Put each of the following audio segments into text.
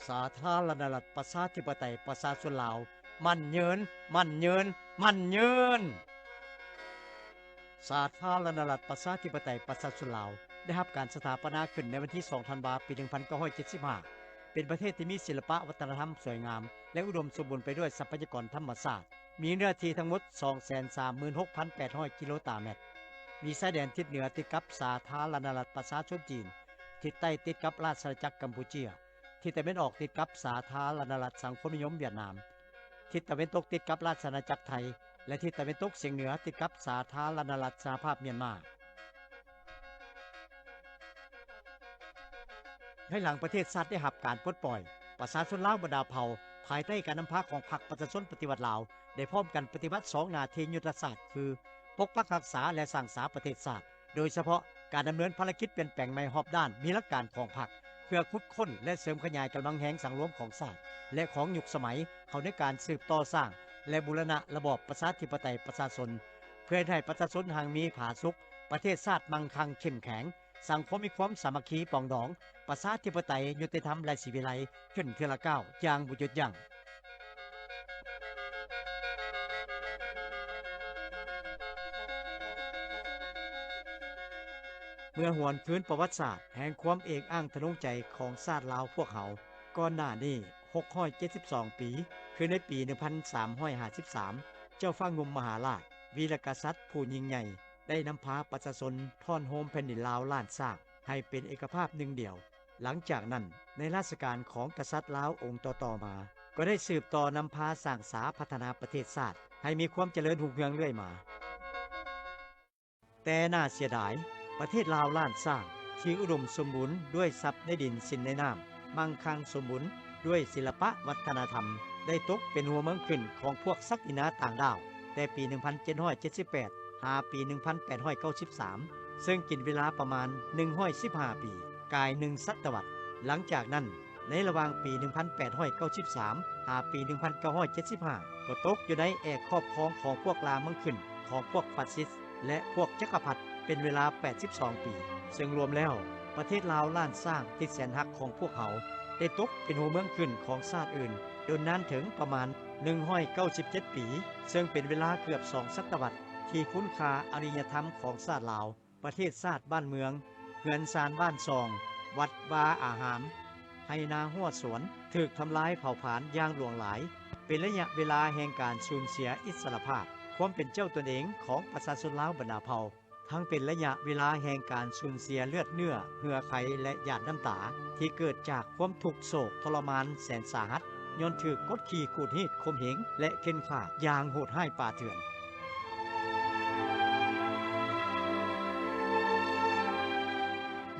ສາທາລະນະລັດ ປະຊາທິປະໄຕ ປະຊາຊົນລາວ ໝັ້ນຍືນ, ໝັ້ນຍືນ, ໝັ້ນຍືນ! ສາທາລະນະລັດ ປະຊາທິປະໄຕ ປະຊາຊົນລາວ ໄດ້ຮັບການສະຖາປະນາຂຶ້ນໃນວັນທີສອງ ທັນວາ ປີໜຶ່ງພັນເກົ້າຮ້ອຍເຈັດສິບຫ້າ ເປັນປະເທດທີ່ມີສິລະປະວັດທະນະທຳສວຍງາມ ແລະ ອຸດົມສົມບູນໄປດ້ວຍຊັບພະຍາກອນທຳມະຊາດ, ມີເນື້ອທີ່ທັງໝົດ ສອງແສນສາມໝື່ນຫົກພັນແປດຮ້ອຍກິໂລຕາແມັດ, ມີຊາຍແດນທິດເໜືອຕິດກັບສາທາລະນະລັດປະຊາຊົນຈີນ, ທິດໃຕ້ຕິດກັບລາຊະອານາຈັກກຳປູເຈຍ, ທິດຕາເວັນອອກຕິດກັບສາທາລະນະລັດສັງຄົມນິຍົມຫວຽດນາມ, ທິດຕາເວັນຕົກຕິດກັບລາຊະອານາຈັກໄທ ແລະ ທິດຕາເວັນຕົກສຽງເໜືອຕິດກັບສາທາລະນະລັດສະຫະພາບມຽນມາ. ພາຍຫຼັງປະເທດຊາດໄດ້ຮັບການປົດປ່ອຍ, ປະຊາຊົນລາວບັນດາເຜົ່າ ພາຍໃຕ້ການນຳພາຂອງພັກປະຊາຊົນປະຕິວັດລາວ ໄດ້ພ້ອມກັນປະຕິບັດສອງໜ້າທີ່ຍຸດທະສາດ ຄື ປົກປັກຮັກສາ ແລະ ສ້າງສາປະເທດຊາດ. ໂດຍສະເພາະການດຳເນີນພາລະກິດປ່ຽນແປງໃໝ່ຮອບດ້ານມີຫຼັກການຂອງພັກ ເພື່ອຂຸດຄົ້ນ ແລະ ເສີມຂະຫຍາຍກຳລັງແຮງສັງລວມຂອງຊາດ ແລະ ຂອງຍຸກສະໄໝ ເຂົ້າໃນການສືບຕໍ່ສ້າງ ແລະ ບູລະນະລະບອບປະຊາທິປະໄຕປະຊາຊົນ ເພື່ອເຮັດໃຫ້ປະຊາຊົນຮັ່ງມີຜາສຸກ, ປະເທດຊາດມັ່ງຄັ່ງເຂັ້ມແຂງ, ສັງຄົມມີຄວາມສາມັກຄີປອງດອງ, ປະຊາທິປະໄຕ, ຍຸຕິທຳ ແລະ ສີວິໄລ ຂຶ້ນເທື່ອລະກ້າວຢ່າງບໍ່ຢຸດຢັ້ງ. ເມື່ອຫວນຄືນປະຫວັດສາດແຫ່ງຄວາມເອກອ້າງທະນົງໃຈຂອງຊາດລາວພວກເຮົາ, ກ່ອນໜ້ານີ້ຫົກຮ້ອຍເຈັດສິບສອງປີ, ຄືໃນປີໜຶ່ງພັນສາມຮ້ອຍຫ້າສິບສາມ ເຈົ້າຟ້າງຸ່ມມະຫາລາດ, ວີລະກະສັດຜູ້ຍິ່ງໃຫຍ່ ໄດ້ນຳພາປະຊາຊົນທ້ອນໂຮມແຜ່ນດິນລາວລ້ານຊ້າງໃຫ້ເປັນເອກະພາບໜຶ່ງດຽວ. ຫຼັງຈາກນັ້ນ, ໃນລາຊະການຂອງກະສັດລາວອົງຕໍ່ໆມາ, ກໍໄດ້ສືບຕໍ່ນຳພາສ້າງສາພັດທະນາປະເທດຊາດໃຫ້ມີຄວາມຈະເລີນຮຸ່ງເຮືອງເລື້ອຍມາ. ແຕ່ໜ້າເສຍດາຍ, ປະເທດລາວລ້ານຊ້າງທີ່ອຸດົມສົມບູນດ້ວຍຊັບໃນດິນສິນໃນນ້ຳ, ມັ່ງຄັ່ງສົມບູນດ້ວຍສິລະປະວັດທະນະທຳ ໄດ້ຕົກເປັນຫົວເມືອງຂຶ້ນຂອງພວກສັກດິນາຕ່າງດ້າວ ແຕ່ປີໜຶ່ງພັນເຈັດຮ້ອຍເຈັດສິບແປດ ຫາປີໜຶ່ງພັນແປດຮ້ອຍເກົ້າສິບສາມ ເຊິ່ງກິນເວລາປະມານໜຶ່ງຮ້ອຍສິບຫ້າປີ, ກາຍໜຶ່ງສັດຕະວັດ. ຫຼັງຈາກນັ້ນ, ໃນລະຫວ່າງປີໜຶ່ງພັນແປດຮ້ອຍເກົ້າສິບສາມ ຫາປີໜຶ່ງພັນເກົ້າຮ້ອຍເຈັດສິບຫ້າ ກໍຕົກຢູ່ໃນແອກຄອບຄອງຂອງພວກລ່າເມືອງຂຶ້ນຂອງພວກຟາຊິດ ແລະ ພວກຈັກກະພັດເປັນເວລາແປດສິບສອງປີ, ເຊິ່ງລວມແລ້ວ ປະເທດລາວລ້ານຊ້າງຕິດແສນຮັກຂອງພວກເຮົາ ໄດ້ຕົກເປັນຫົວເມືອງຂຶ້ນຂອງຊາດອື່ນດົນນານເຖິງປະມານໜຶ່ງຮ້ອຍເກົ້າສິບເຈັດປີ, ເຊິ່ງເປັນເວລາເກືອບສອງສັດຕະວັດທີ່ຄຸນຄ່າອາລິຍະທຳຂອງຊາດລາວ, ປະເທດຊາດບ້ານເມືອງ, ເຮືອນຊານບ້ານຊ່ອງ, ວັດວາອາຮາມ, ໄຮ່ນາຮົ້ວສວນ ຖືກທຳລາຍເຜົາຜານຢ່າງຫຼວງຫຼາຍ, ເປັນໄລຍະເວລາແຫ່ງການສູນເສຍອິດສະຫຼະພາບຄວາມເປັນເຈົ້າຕົນເອງຂອງປະຊາຊົນລາວບັນດາເຜົ່າ, ທັງເປັນໄລຍະເວລາແຫ່ງການສູນເສຍເລືອດເນື້ອ, ເຫື່ອໄຂ ແລະ ຫຍາດນ້ຳຕາ ທີ່ເກີດຈາກຄວາມທຸກໂສກທໍລະມານແສນສາຫັດ ຍ້ອນຖືກກົດຂີ່ຂູດຮີດຂົ່ມເຫງ ແລະ ເຂັ່ນຂ້າຢ່າງໂຫດຮ້າຍປ່າເຖື່ອນ.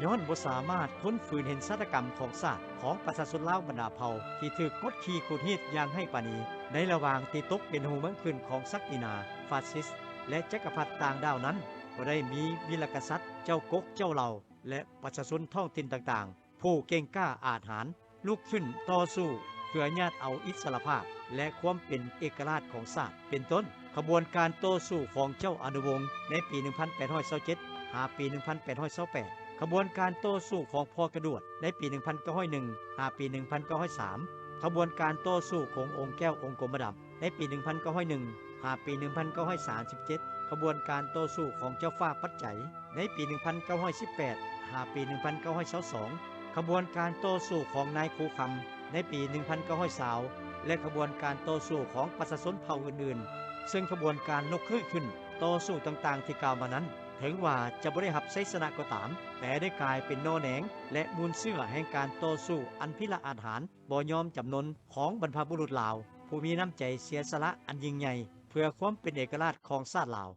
ຍ້ອນບໍ່ສາມາດທົນຝືນເຫັນຊາຕະກຳຂອງຊາດ ຂອງປະຊາຊົນລາວບັນດາເຜົ່າທີ່ຖືກກົດຂີ່ຂູດຮີດຢ່າງຮ້າຍປານນີ້, ໃນລະຫວ່າງທີ່ຕົກເປັນຫົວເມືອງຂຶ້ນຂອງສັກດິນາ, ຟາຊິດ ແລະ ຈັກກະພັດຕ່າງດ້າວນັ້ນ, ກໍໄດ້ມີວິລະກະສັດ, ເຈົ້າກົກເຈົ້າເຫຼົ່າ ແລະ ປະຊາຊົນທ້ອງຖິ່ນຕ່າງໆ ຜູ້ເກັ່ງກ້າອາດຫານ ລຸກຂຶ້ນຕໍ່ສູ້ເພື່ອຍາດເອົາອິດສະຫຼະພາບ ແລະ ຄວາມເປັນເອກະລາດຂອງຊາດ ເປັນຕົ້ນ ຂະບວນການຕໍ່ສູ້ຂອງເຈົ້າອະນຸວົງໃນປີໜຶ່ງພັນແປດຮ້ອຍຊາວເຈັດ ຫາປີໜຶ່ງພັນແປດຮ້ອຍຊາວແປດ, ຂະບວນການຕໍ່ສູ້ຂອງພໍ່ກະດວດໃນປີໜຶ່ງພັນເກົ້າຮ້ອຍໜຶ່ງ ຫາປີໜຶ່ງພັນເກົ້າຮ້ອຍສາມ, ຂະບວນການຕໍ່ສູ້ຂອງອົງແກ້ວອົງກົມມະດຳໃນປີໜຶ່ງພັນເກົ້າຮ້ອຍໜຶ່ງ ຫາປີໜຶ່ງພັນເກົ້າຮ້ອຍສາມສິບເຈັດ, ຂະບວນການຕໍ່ສູ້ຂອງເຈົ້າຟ້າປັດໄຈ ໃນປີໜຶ່ງພັນເກົ້າຮ້ອຍສິບແປດ ຫາປີໜຶ່ງພັນເກົ້າຮ້ອຍຊາວສອງ, ຂະບວນການຕໍ່ສູ້ຂອງນາຍຄູຄຳໃນປີໜຶ່ງພັນເກົ້າຮ້ອຍຊາວ ແລະ ຂະບວນການຕໍ່ສູ້ຂອງປະຊາຊົນເຜົ່າອື່ນໆ, ເຊິ່ງຂະບວນການລຸກຮືຂຶ້ນຕໍ່ສູ້ຕ່າງໆທີ່ກ່າວມານັ້ນ, ເຖິງວ່າຈະບໍ່ໄດ້ຮັບໄຊຊະນະກໍຕາມ, ແຕ່ໄດ້ກາຍເປັນໜໍ່ແໜງ ແລະ ມູນເຊື້ອແຫ່ງການຕໍ່ສູ້ອັນພິລະອາດຫານ ບໍ່ຍອມຈຳນົນຂອງບັນພະບຸລຸດລາວ ຜູ້ມີນ້ຳໃຈເສຍສະຫຼະອັນຍິ່ງໃຫຍ່ ເພື່ອຄວາມເປັນເອກະລາດຂອງຊາດລາວ.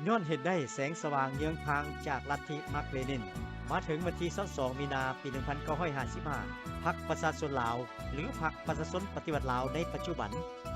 ຍ້ອນເຫັນໄດ້ແສງສະຫວ່າງເຍືອງທາງຈາກລັດທິມາກເລນິນ, ມາເຖິງວັນທີຊາວສອງ ມີນາ ປີໜຶ່ງພັນເກົ້າຮ້ອຍຫ້າສິບຫ້າ ພັກປະຊາຊົນລາວ ຫຼື ພັກປະຊາຊົນປະຕິວັດລາວໃນປັດຈຸບັນ,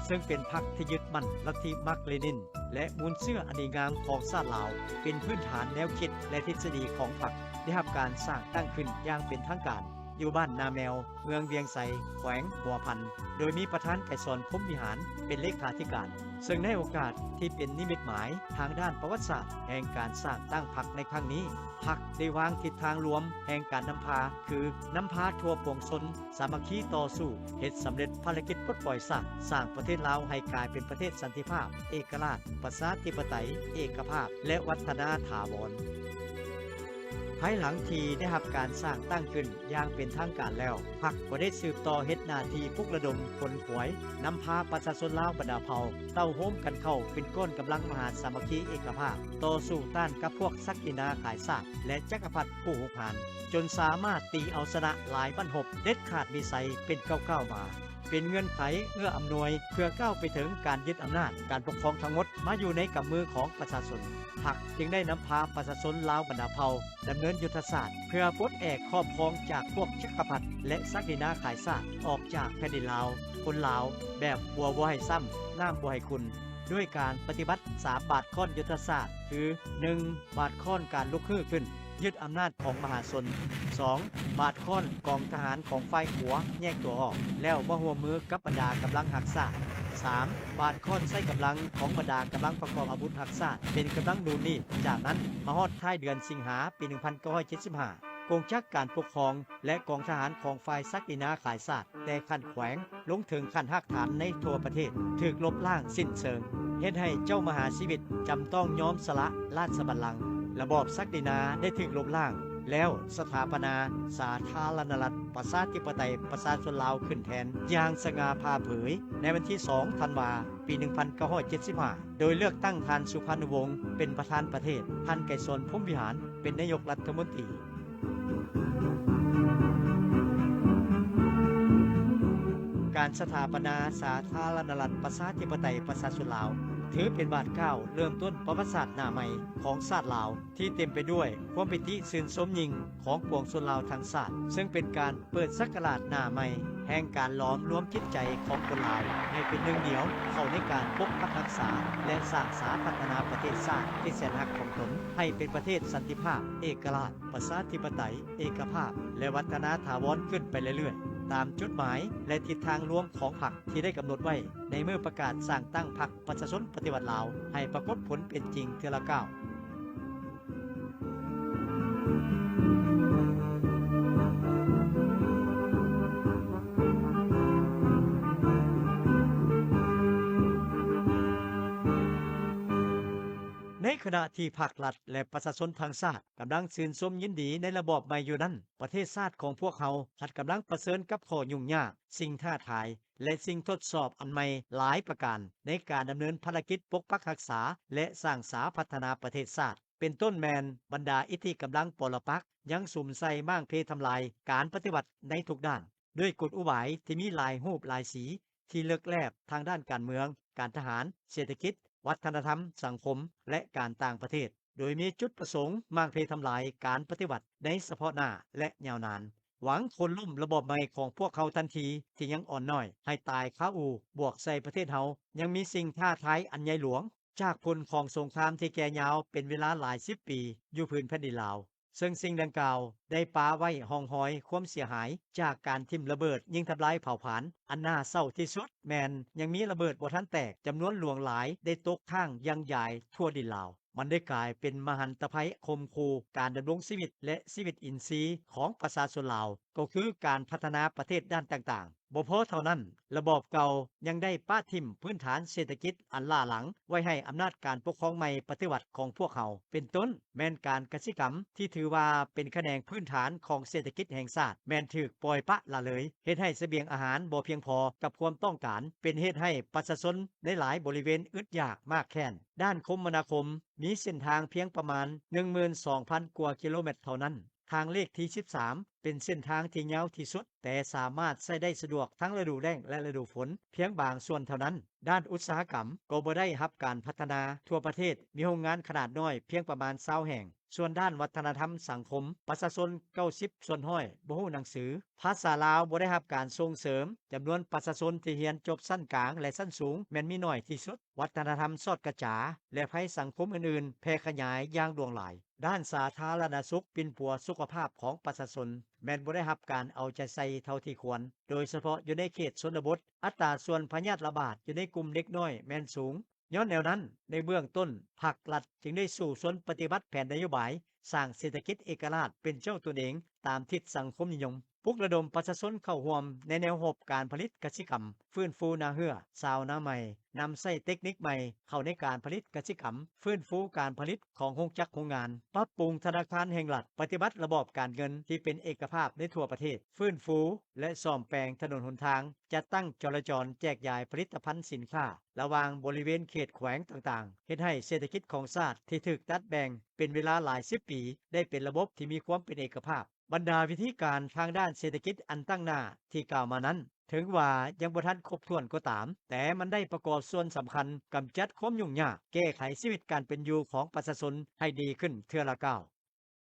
ເຊິ່ງເປັນພັກທີ່ຍຶດໝັ້ນລັດທິມາກເລນິນ ແລະ ມູນເຊື້ອອັນດີງາມຂອງຊາດລາວ ເປັນພື້ນຖານແນວຄິດ ແລະ ທິດສະດີຂອງພັກ ໄດ້ຮັບການສ້າງຕັ້ງຂຶ້ນຢ່າງເປັນທາງການ. ຢູ່ບ້ານນາແມວ ເມືອງວຽງໄຊ ແຂວງຫົວພັນ, ໂດຍມີປະທານໄກສອນ ພົມວິຫານ ເປັນເລຂາທິການ, ເຊິ່ງໃນໂອກາດທີ່ເປັນນິມິດໝາຍທາງດ້ານປະຫວັດສາດແຫ່ງການສ້າງຕັ້ງພັກໃນຄັ້ງນີ້, ພັກໄດ້ວາງທິດທາງລວມແຫ່ງການນຳພາ ຄືນຳພາທົ່ວປວງຊົນ ສາມັກຄີຕໍ່ສູ້ ເຮັດສຳເລັດພາລະກິດປົດປ່ອຍຊາດ, ສ້າງປະເທດລາວໃຫ້ກາຍເປັນປະເທດສັນຕິພາບ, ເອກະລາດ, ປະຊາທິປະໄຕ, ເອກະພາບ ແລະ ວັດທະນາຖາວອນ. ພາຍຫຼັງທີ່ໄດ້ຮັບການສ້າງຕັ້ງຂຶ້ນຢ່າງເປັນທາງການແລ້ວ, ພັກກໍໄດ້ສືບຕໍ່ເຮັດໜ້າທີ່ປຸກລະດົມຂົນຂວາຍ, ນຳພາປະຊາຊົນລາວບັນດາເຜົ່າ ເຕົ້າໂຮມກັນເຂົ້າເປັນກ້ອນກຳລັງມະຫາສາມັກຄີເອກະພາບ, ຕໍ່ສູ້ຕ້ານກັບພວກສັກດິນາຂາຍຊາດ ແລະ ຈັກກະພັດຜູ້ຮຸກຮານ, ຈົນສາມາດຕີເອົາຊະນະຫຼາຍບັ້ນຮົບເດັດຂາດວິໄສເປັນກ້າວໆມາ, ເປັນເງື່ອນໄຂເອື້ອອຳນວຍເພື່ອກ້າວໄປເຖິງການຍຶດອຳນາດການປົກຄອງທັງໝົດມາຢູ່ໃນກຳມືຂອງປະຊາຊົນ. ພັກຈຶ່ງໄດ້ນຳພາປະຊາຊົນລາວບັນດາເຜົ່າ ດຳເນີນຍຸດທະສາດເພື່ອປົດແອກຄອບຄອງຈາກພວກຈັກກະພັດ ແລະ ສັກດິນາຂາຍຊາດອອກຈາກແຜ່ນດິນລາວ, ຄົນລາວ ແບບບົວບໍ່ໃຫ້ຊ້ຳ ນ້ຳບໍ່ໃຫ້ຂຸ່ນ ດ້ວຍການປະຕິບັດສາມບາດຄ້ອນຍຸດທະສາດ ຄື ໜຶ່ງ ບາດຄ້ອນການລຸກຮືຂຶ້ນ, ຍຶດອຳນາດຂອງມະຫາຊົນ, ສອງ ບາດຄ້ອນກອງທະຫານຂອງຝ່າຍຂົວແຍກຕົວອອກ ແລ້ວມາຮ່ວມມືກັບບັນດາກຳລັງຮັກຊາດ, ສາມ ບາດຄ້ອນໃຊ້ກຳລັງຂອງບັນດາກຳລັງປະກອບອາວຸດຮັກຊາດ ເປັນກຳລັງດູນນີ້. ຈາກນັ້ນມາຮອດທ້າຍເດືອນສິງຫາ ປີໜຶ່ງພັນເກົ້າຮ້ອຍເຈັດສິບຫ້າ ກົງຈັກການປົກຄອງ ແລະ ກອງທະຫານຂອງຝ່າຍສັກດິນາຂາຍຊາດ ແຕ່ຂັ້ນແຂວງລົງເຖິງຂັ້ນຮາກຖານໃນທົ່ວປະເທດ ຖືກລົບລ້າງສິ້ນເຊີງ, ເຮັດໃຫ້ເຈົ້າມະຫາຊີວິດຈຳຕ້ອງຍອມສະຫຼະລາຊະບັນລັງ. ລະບອບສັກດິນາໄດ້ຖືກລົບລ້າງ ແລ້ວສະຖາປະນາສາທາລະນະລັດ ປະຊາທິປະໄຕ ປະຊາຊົນລາວຂຶ້ນແທນຢ່າງສະຫງ່າຜ່າເຜີຍ ໃນວັນທີສອງ ທັນວາ ປີໜຶ່ງພັນເກົ້າຮ້ອຍເຈັດສິບຫ້າ ໂດຍເລືອກຕັ້ງທ່ານ ສຸພານຸວົງ ເປັນປະທານປະເທດ, ທ່ານ ໄກສອນ ພົມວິຫານ ເປັນນາຍົກລັດຖະມົນຕີ. ການສະຖາປະນາສາທາລະນະລັດ ປະຊາທິປະໄຕ ປະຊາຊົນລາວ ຖືເປັນບາດກ້າວເລີ່ມຕົ້ນປະຫວັດສາດໜ້າໃໝ່ຂອງຊາດລາວ ທີ່ເຕັມໄປດ້ວຍຄວາມປີຕິຊື່ນຊົມຍິ່ງຂອງປວງຊົນລາວທັງຊາດ, ເຊິ່ງເປັນການເປີດສັກກະລາດໜ້າໃໝ່ແຫ່ງການຫຼອມລວມຈິດໃຈຂອງຄົນລາວໃຫ້ເປັນໜຶ່ງດຽວເຂົ້າໃນການປົກປັກຮັກສາ ແລະ ສ້າງສາພັດທະນາປະເທດຊາດທີ່ແສນຮັກຂອງຕົນ ໃຫ້ເປັນປະເທດສັນຕິພາບ, ເອກະລາດ, ປະຊາທິປະໄຕ, ເອກະພາບ ແລະ ວັດທະນາຖາວອນຂຶ້ນໄປເລື້ອຍໆ ຕາມຈຸດໝາຍ ແລະ ທິດທາງລວມຂອງພັກທີ່ໄດ້ກຳນົດໄວ້ໃນມື້ປະກາດສ້າງຕັ້ງພັກ ປະຊາຊົນປະຕິວັດລາວ ໃຫ້ປາກົດຜົນເປັນຈິງເທື່ອລະກ້າວ. ໃນຂະນະທີ່ພັກລັດ ແລະ ປະຊາຊົນທັງຊາດກຳລັງຊື່ນຊົມຍິນດີໃນລະບອບໃໝ່ຢູ່ນັ້ນ, ປະເທດຊາດຂອງພວກເຮົາພັດກຳລັງປະເຊີນກັບຂໍ້ຫຍຸ້ງຍາກ, ສິ່ງທ້າທາຍ ແລະ ສິ່ງທົດສອບອັນໃໝ່ຫຼາຍປະການ ໃນການດຳເນີນພາລະກິດປົກປັກຮັກສາ ແລະ ສ້າງສາພັດທະນາປະເທດຊາດ, ເປັນຕົ້ນແມ່ນບັນດາອິດທິກຳລັງປໍລະປັກຍັງສຸມໃສ່ມ້າງເພທຳລາຍການປະຕິວັດໃນທຸກດ້ານ ດ້ວຍກົນອຸບາຍທີ່ມີຫຼາຍຮູບຫຼາຍສີ ທີ່ເລິກແລບທາງດ້ານການເມືອງ, ການທະຫານ, ເສດຖະກິດ, ວັດທະນະທຳ, ສັງຄົມ ແລະ ການຕ່າງປະເທດ, ໂດຍມີຈຸດປະສົງມ້າງເພທຳລາຍການປະຕິວັດໃນສະເພາະໜ້າ ແລະ ຍາວນານ. ຫວັງໂຄ່ນລົ້ມລະບອບໃໝ່ຂອງພວກເຮົາທັນທີທີ່ຍັງອ່ອນນ້ອຍ ໃຫ້ຕາຍຄາອູ້ບວກໃສ່ປະເທດເຮົາ ຍັງມີສິ່ງທ້າທາຍອັນໃຫຍ່ຫຼວງ ຈາກຜົນຂອງສົງຄາມທີ່ແກ່ຍາວເປັນເວລາຫຼາຍສິບປີຢູ່ພື້ນແຜ່ນດິນລາວ, ເຊິ່ງສິ່ງດັ່ງກ່າວໄດ້ປາໄວ້ຮ່ອງຮອຍຄວາມເສຍຫາຍຈາກການຖິ້ມລະເບີດຍິງທຳລາຍເຜົາຜານ. ອັນໜ້າເສົ້າທີ່ສຸດແມ່ນຍັງມີລະເບີດບໍ່ທັນແຕກຈຳນວນຫຼວງຫຼາຍໄດ້ຕົກຄ້າງຢັ້ງຢາຍທົ່ວດິນລາວ. ມັນໄດ້ກາຍເປັນມະຫັນຕະໄພຂົ່ມຂູ່ການດຳລົງຊີວິດ ແລະ ຊີວິດອິນຊີຂອງປະຊາຊົນລາວ, ກໍຄືການພັດທະນາປະເທດດ້ານຕ່າງໆ. ບໍ່ພໍເທົ່ານັ້ນ, ລະບອບເກົ່າຍັງໄດ້ປະຖິ້ມພື້ນຖານເສດຖະກິດອັນລ້າຫຼັງໄວ້ໃຫ້ອຳນາດການປົກຄອງໃໝ່ປະຕິວັດຂອງພວກເຮົາ, ເປັນຕົ້ນແມ່ນການກະສິກຳ ທີ່ຖືວ່າເປັນຂະແໜງພື້ນຖານຂອງເສດຖະກິດແຫ່ງຊາດ ແມ່ນຖືກປ່ອຍປະລະເລີຍ, ເຮັດໃຫ້ສະບຽງອາຫານບໍ່ພຽງພໍກັບຄວາມຕ້ອງການ, ເປັນເຫດໃຫ້ປະຊາຊົນໃນຫຼາຍບໍລິເວນອຶດຢາກມາກແຄ້ນ. ດ້ານຄົມມະນາຄົມ ມີເສັ້ນທາງພຽງປະມານໜຶ່ງໝື່ນສອງພັນກວ່າກິໂລແມັດເທົ່ານັ້ນ. ທາງເລກທີສິບສາມ ເປັນເສັ້ນທາງທີ່ຍາວທີ່ສຸດ, ແຕ່ສາມາດໃຊ້ໄດ້ສະດວກທັງລະດູແລ້ງ ແລະ ລະດູຝົນພຽງບາງສ່ວນເທົ່ານັ້ນ. ດ້ານອຸດສາຫະກຳກໍບໍ່ໄດ້ຮັບການພັດທະນາ. ທົ່ວປະເທດມີໂຮງງານຂະໜາດນ້ອຍພຽງປະມານຊາວແຫ່ງ. ສ່ວນດ້ານວັດທະນະທຳສັງຄົມ, ປະຊາຊົນເກົ້າສິບສ່ວນຮ້ອຍບໍ່ຮູ້ໜັງສື. ພາສາລາວບໍ່ໄດ້ຮັບການສົ່ງເສີມ. ຈຳນວນປະຊາຊົນທີ່ຮຽນຈົບຊັ້ນກາງ ແລະ ຊັ້ນສູງແມ່ນມີໜ້ອຍທີ່ສຸດ. ວັດທະນະທຳຊອດກະຈາ ແລະ ໄພສັງຄົມອື່ນໆແຜ່ຂະຫຍາຍຢ່າງຫຼວງຫຼາຍ. ດ້ານສາທາລະນະສຸກປິ່ນປົວສຸຂະພາບຂອງປະຊາຊົນ ແມ່ນບໍ່ໄດ້ຮັບການເອົາໃຈໃສ່ເທົ່າທີ່ຄວນ, ໂດຍສະເພາະຢູ່ໃນເຂດຊົນນະບົດ, ອັດຕາສ່ວນພະຍາດລະບາດຢູ່ໃນກຸ່ມເດັກນ້ອຍແມ່ນສູງ. ຍ້ອນແນວນັ້ນ, ໃນເບື້ອງຕົ້ນ, ພັກລັດຈຶ່ງໄດ້ສູ້ຊົນປະຕິບັດແຜນນະໂຍບາຍສ້າງເສດຖະກິດເອກະລາດເປັນເຈົ້າຕົນເອງຕາມທິດສັງຄົມນິຍົມ, ປຸກລະດົມປະຊາຊົນເຂົ້າຮ່ວມໃນແນວຮົບການຜະລິດກະສິກຳ, ຟື້ນຟູນາເຮືອ, ຊາວນາໃໝ່, ນຳໃຊ້ເຕັກນິກໃໝ່ເຂົ້າໃນການຜະລິດກະສິກຳ, ຟື້ນຟູການຜະລິດຂອງໂຮງຈັກໂຮງງານ, ປັບປຸງທະນາຄານແຫ່ງລັດ, ປະຕິບັດລະບອບການເງິນທີ່ເປັນເອກະພາບໃນທົ່ວປະເທດ, ຟື້ນຟູ ແລະ ສ້ອມແປງຖະໜົນຫົນທາງ, ຈັດຕັ້ງຈໍລະຈອນແຈກຢາຍຜະລິດຕະພັນສິນຄ້າລະຫວ່າງບໍລິເວນເຂດແຂວງຕ່າງໆ, ເຮັດໃຫ້ເສດຖະກິດຂອງຊາດທີ່ຖືກຕັດແບ່ງເປັນເວລາຫຼາຍສິບປີ ໄດ້ເປັນລະບົບທີ່ມີຄວາມເປັນເອກະພາບ. ບັນດາວິທີການທາງດ້ານເສດຖະກິດອັນຕັ້ງໜ້າທີ່ກ່າວມານັ້ນ, ເຖິງວ່າຍັງບໍ່ທັນຄົບຖ້ວນກໍຕາມ, ແຕ່ມັນໄດ້ປະກອບສ່ວນສຳຄັນກຳຈັດຄວາມຫຍຸ້ງຍາກ, ແກ້ໄຂຊີວິດການເປັນຢູ່ຂອງປະຊາຊົນໃຫ້ດີຂຶ້ນເທື່ອລະກ້າວ.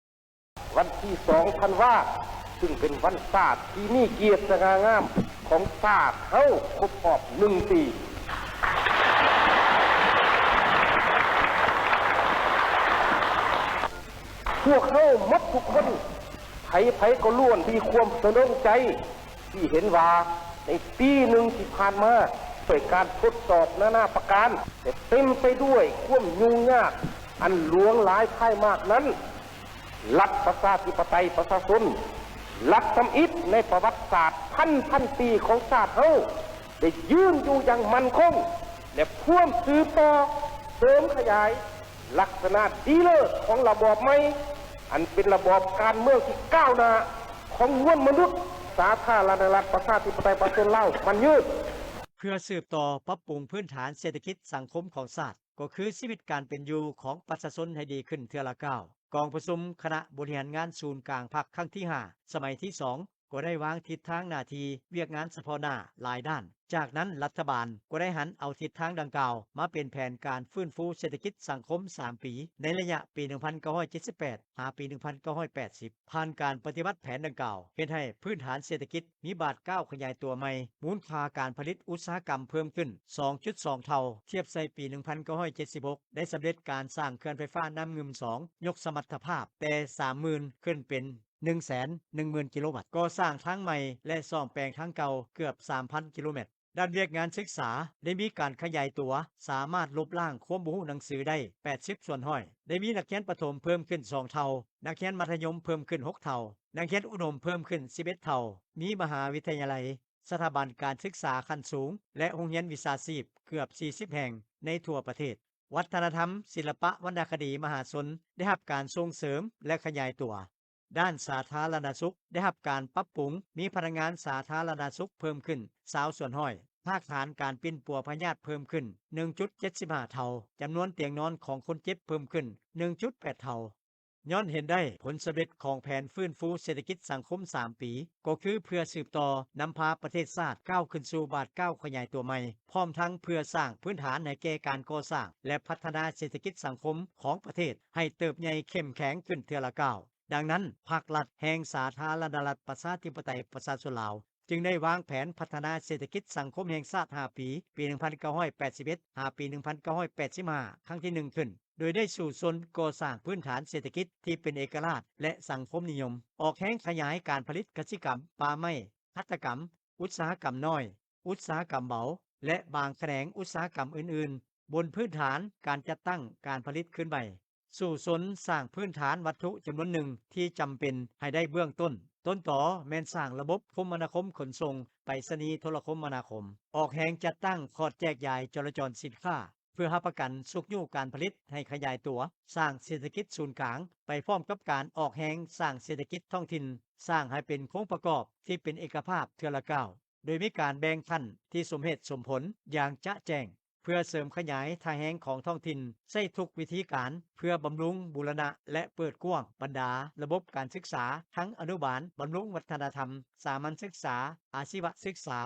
ວັນທີສອງທັນວາ ຊຶ່ງເປັນວັນຊາດທີ່ມີກຽດສະຫງ່າງາມຂອງຊາດເຮົາຄົບຮອບໜຶ່ງປີ. ພວກເຮົາໝົດທຸກຄົນ ໃຜໆກໍລ້ວນມີຄວາມສະດົງໃຈ ທີ່ເຫັນວ່າໃນປີໜຶ່ງທີ່ຜ່ານມາ ດ້ວຍການທົດສອບນານາປະການ ແລະ ເຕັມໄປດ້ວຍຄວາມຫຍຸ້ງຍາກອັນຫຼວງຫຼາຍພາຍມາກນັ້ນ, ລັດປະຊາທິປະໄຕປະຊາຊົນ ລັດທຳອິດໃນປະຫວັດສາດພັນພັນປີຂອງຊາດເຮົາ ໄດ້ຢືນຢູ່ຢ່າງໝັ້ນຄົງ ແລະ ພວມສືບຕໍ່ເສີມຂະຫຍາຍ ລັກສະນະດີເລີດຂອງລະບອບໃໝ່ ອັນເປັນລະບອບການເມືອງທີ່ກ້າວໜ້າຂອງມວນມະນຸດ ສາທາລະນະລັດ ປະຊາທິປະໄຕ ປະຊາຊົນລາວ ໝັ້ນຍືນ. ເພື່ອສືບຕໍ່ປັບປຸງພື້ນຖານເສດຖະກິດສັງຄົມຂອງຊາດ, ກໍຄືຊີວິດການເປັນຢູ່ຂອງປະຊາຊົນໃຫ້ດີຂຶ້ນເທື່ອລະກ້າວ, ກອງປະຊຸມຄະນະບໍລິຫານງານສູນກາງພັກຄັ້ງທີຫ້າ ສະໄໝທີສອງ ກໍໄດ້ວາງທິດທາງໜ້າທີ່ວຽກງານສະເພາະໜ້າຫຼາຍດ້ານ. ຈາກນັ້ນລັດຖະບານກໍໄດ້ຫັນເອົາທິດທາງດັ່ງກ່າວມາເປັນແຜນການຟື້ນຟູເສດຖະກິດສັງຄົມສາມປີ ໃນໄລຍະປີໜຶ່ງພັນເກົ້າຮ້ອຍເຈັດສິບແປດ ຫາປີໜຶ່ງພັນເກົ້າຮ້ອຍແປດສິບ. ຜ່ານການປະຕິບັດແຜນດັ່ງກ່າວ ເຮັດໃຫ້ພື້ນຖານເສດຖະກິດມີບາດກ້າວຂະຫຍາຍຕົວໃໝ່, ມູນຄ່າການຜະລິດອຸດສາຫະກຳເພີ່ມຂຶ້ນສອງຈຸດສອງເທົ່າ ທຽບໃສ່ປີໜຶ່ງພັນເກົ້າຮ້ອຍເຈັດສິບຫົກ, ໄດ້ສຳເລັດການສ້າງເຂື່ອນໄຟຟ້ານ້ຳງື່ມສອງ ຍົກສະມັດຖະພາບແຕ່ສາມໝື່ນຂຶ້ນເປັນ ໜຶ່ງແສນໜຶ່ງໝື່ນກິໂລວັດ, ກໍ່ສ້າງທາງໃໝ່ ແລະ ສ້ອມແປງທາງເກົ່າເກືອບສາມພັນກິໂລແມັດ. ດ້ານວຽກງານສຶກສາໄດ້ມີການຂະຫຍາຍຕົວ, ສາມາດລົບລ້າງຄວາມບໍ່ຮູ້ໜັງສືໄດ້ແປດສິບສ່ວນຮ້ອຍ, ໄດ້ມີນັກຮຽນປະຖົມເພີ່ມຂຶ້ນສອງເທົ່າ, ນັກຮຽນມັດທະຍົມເພີ່ມຂຶ້ນຫົກເທົ່າ, ນັກຮຽນອຸດົມເພີ່ມຂຶ້ນສິບເອັດເທົ່າ, ມີມະຫາວິທະຍາໄລ, ສະຖາບັນການສຶກສາຂັ້ນສູງ ແລະ ໂຮງຮຽນວິຊາຊີບເກືອບສີ່ສິບແຫ່ງໃນທົ່ວປະເທດ. ວັດທະນະທຳ, ສິລະປະ, ວັນນະຄະດີ, ມະຫາຊົນ ໄດ້ຮັບການສົ່ງເສີມ ແລະ ຂະຫຍາຍຕົວ. ດ້ານສາທາລະນະສຸກໄດ້ຮັບການປັບປຸງ, ມີພະນັກງານສາທາລະນະສຸກເພີ່ມຂຶ້ນຊາວສ່ວນຮ້ອຍ, ຮາກຖານການປິ່ນປົວພະຍາດເພີ່ມຂຶ້ນໜຶ່ງຈຸດເຈັດສິບຫ້າເທົ່າ, ຈຳນວນຕຽງນອນຂອງຄົນເຈັບເພີ່ມຂຶ້ນໜຶ່ງຈຸດແປດເທົ່າ. ຍ້ອນເຫັນໄດ້ຜົນສຳເລັດຂອງແຜນຟື້ນຟູເສດຖະກິດສັງຄົມສາມປີ, ກໍຄືເພື່ອສືບຕໍ່ນຳພາປະເທດຊາດກ້າວຂຶ້ນສູ່ບາດກ້າວຂະຫຍາຍຕົວໃໝ່, ພ້ອມທັງເພື່ອສ້າງພື້ນຖານໃຫ້ແກ່ການກໍ່ສ້າງ ແລະ ພັດທະນາເສດຖະກິດສັງຄົມຂອງປະເທດໃຫ້ເຕີບໃຫຍ່ເຂັ້ມແຂງຂຶ້ນເທື່ອລະກ້າວ. ດັ່ງນັ້ນ, ພັກລັດແຫ່ງສາທາລະນະລັດ ປະຊາທິປະໄຕ ປະຊາຊົນລາວ ຈຶ່ງໄດ້ວາງແຜນພັດທະນາເສດຖະກິດສັງຄົມແຫ່ງຊາດຫ້າປີ, ປີໜຶ່ງພັນເກົ້າຮ້ອຍແປດສິບເອັດ ຫາປີໜຶ່ງພັນເກົ້າຮ້ອຍແປດສິບຫ້າ ຄັ້ງທີໜຶ່ງຂຶ້ນ, ໂດຍໄດ້ສູ້ຊົນກໍ່ສ້າງພື້ນຖານເສດຖະກິດທີ່ເປັນເອກະລາດ ແລະ ສັງຄົມນິຍົມ, ອອກແຮງຂະຫຍາຍການຜະລິດກະສິກຳ, ປ່າໄມ້, ຫັດຖະກຳ, ອຸດສາຫະກຳນ້ອຍ, ອຸດສາຫະກຳເບົາ ແລະ ບາງຂະແໜງອຸດສາຫະກຳອື່ນໆ, ບົນພື້ນຖານການຈັດຕັ້ງການຜະລິດຄືນໃໝ່. ສູ້ຊົນສ້າງພື້ນຖານວັດຖຸຈຳນວນໜຶ່ງທີ່ຈຳເປັນໃຫ້ໄດ້ເບື້ອງຕົ້ນ. ຕົ້ນຕໍແມ່ນສ້າງລະບົບຄົມມະນາຄົມຂົນສົ່ງ, ໄປສະນີ, ໂທລະຄົມມະນາຄົມ, ອອກແຮງຈັດຕັ້ງຂອດແຈກຢາຍຈໍລະຈອນສິນຄ້າ ເພື່ອຮັບປະກັນຊຸກຍູ້ການຜະລິດໃຫ້ຂະຫຍາຍຕົວ, ສ້າງເສດຖະກິດສູນກາງ ໄປພ້ອມກັບການອອກແຮງສ້າງເສດຖະກິດທ້ອງຖິ່ນ, ສ້າງໃຫ້ເປັນໂຄງປະກອບທີ່ເປັນເອກະພາບເທື່ອລະກ້າວ. ໂດຍມີການແບ່ງຂັ້ນທີ່ສົມເຫດສົມຜົນຢ່າງຈະແຈ້ງ ເພື່ອເສີມຂະຫຍາຍທ່າແຮງຂອງທ້ອງຖິ່ນ, ໃຊ້ທຸກວິທີການເພື່ອບຳລຸງ, ບູລະນະ ແລະ ເປີດກວ້າງບັນດາລະບົບການສຶກສາ ທັງອະນຸບານ, ບຳລຸງວັດທະນະທຳ, ສາມັນສຶກສາ, ອາຊີວະສຶກສາ,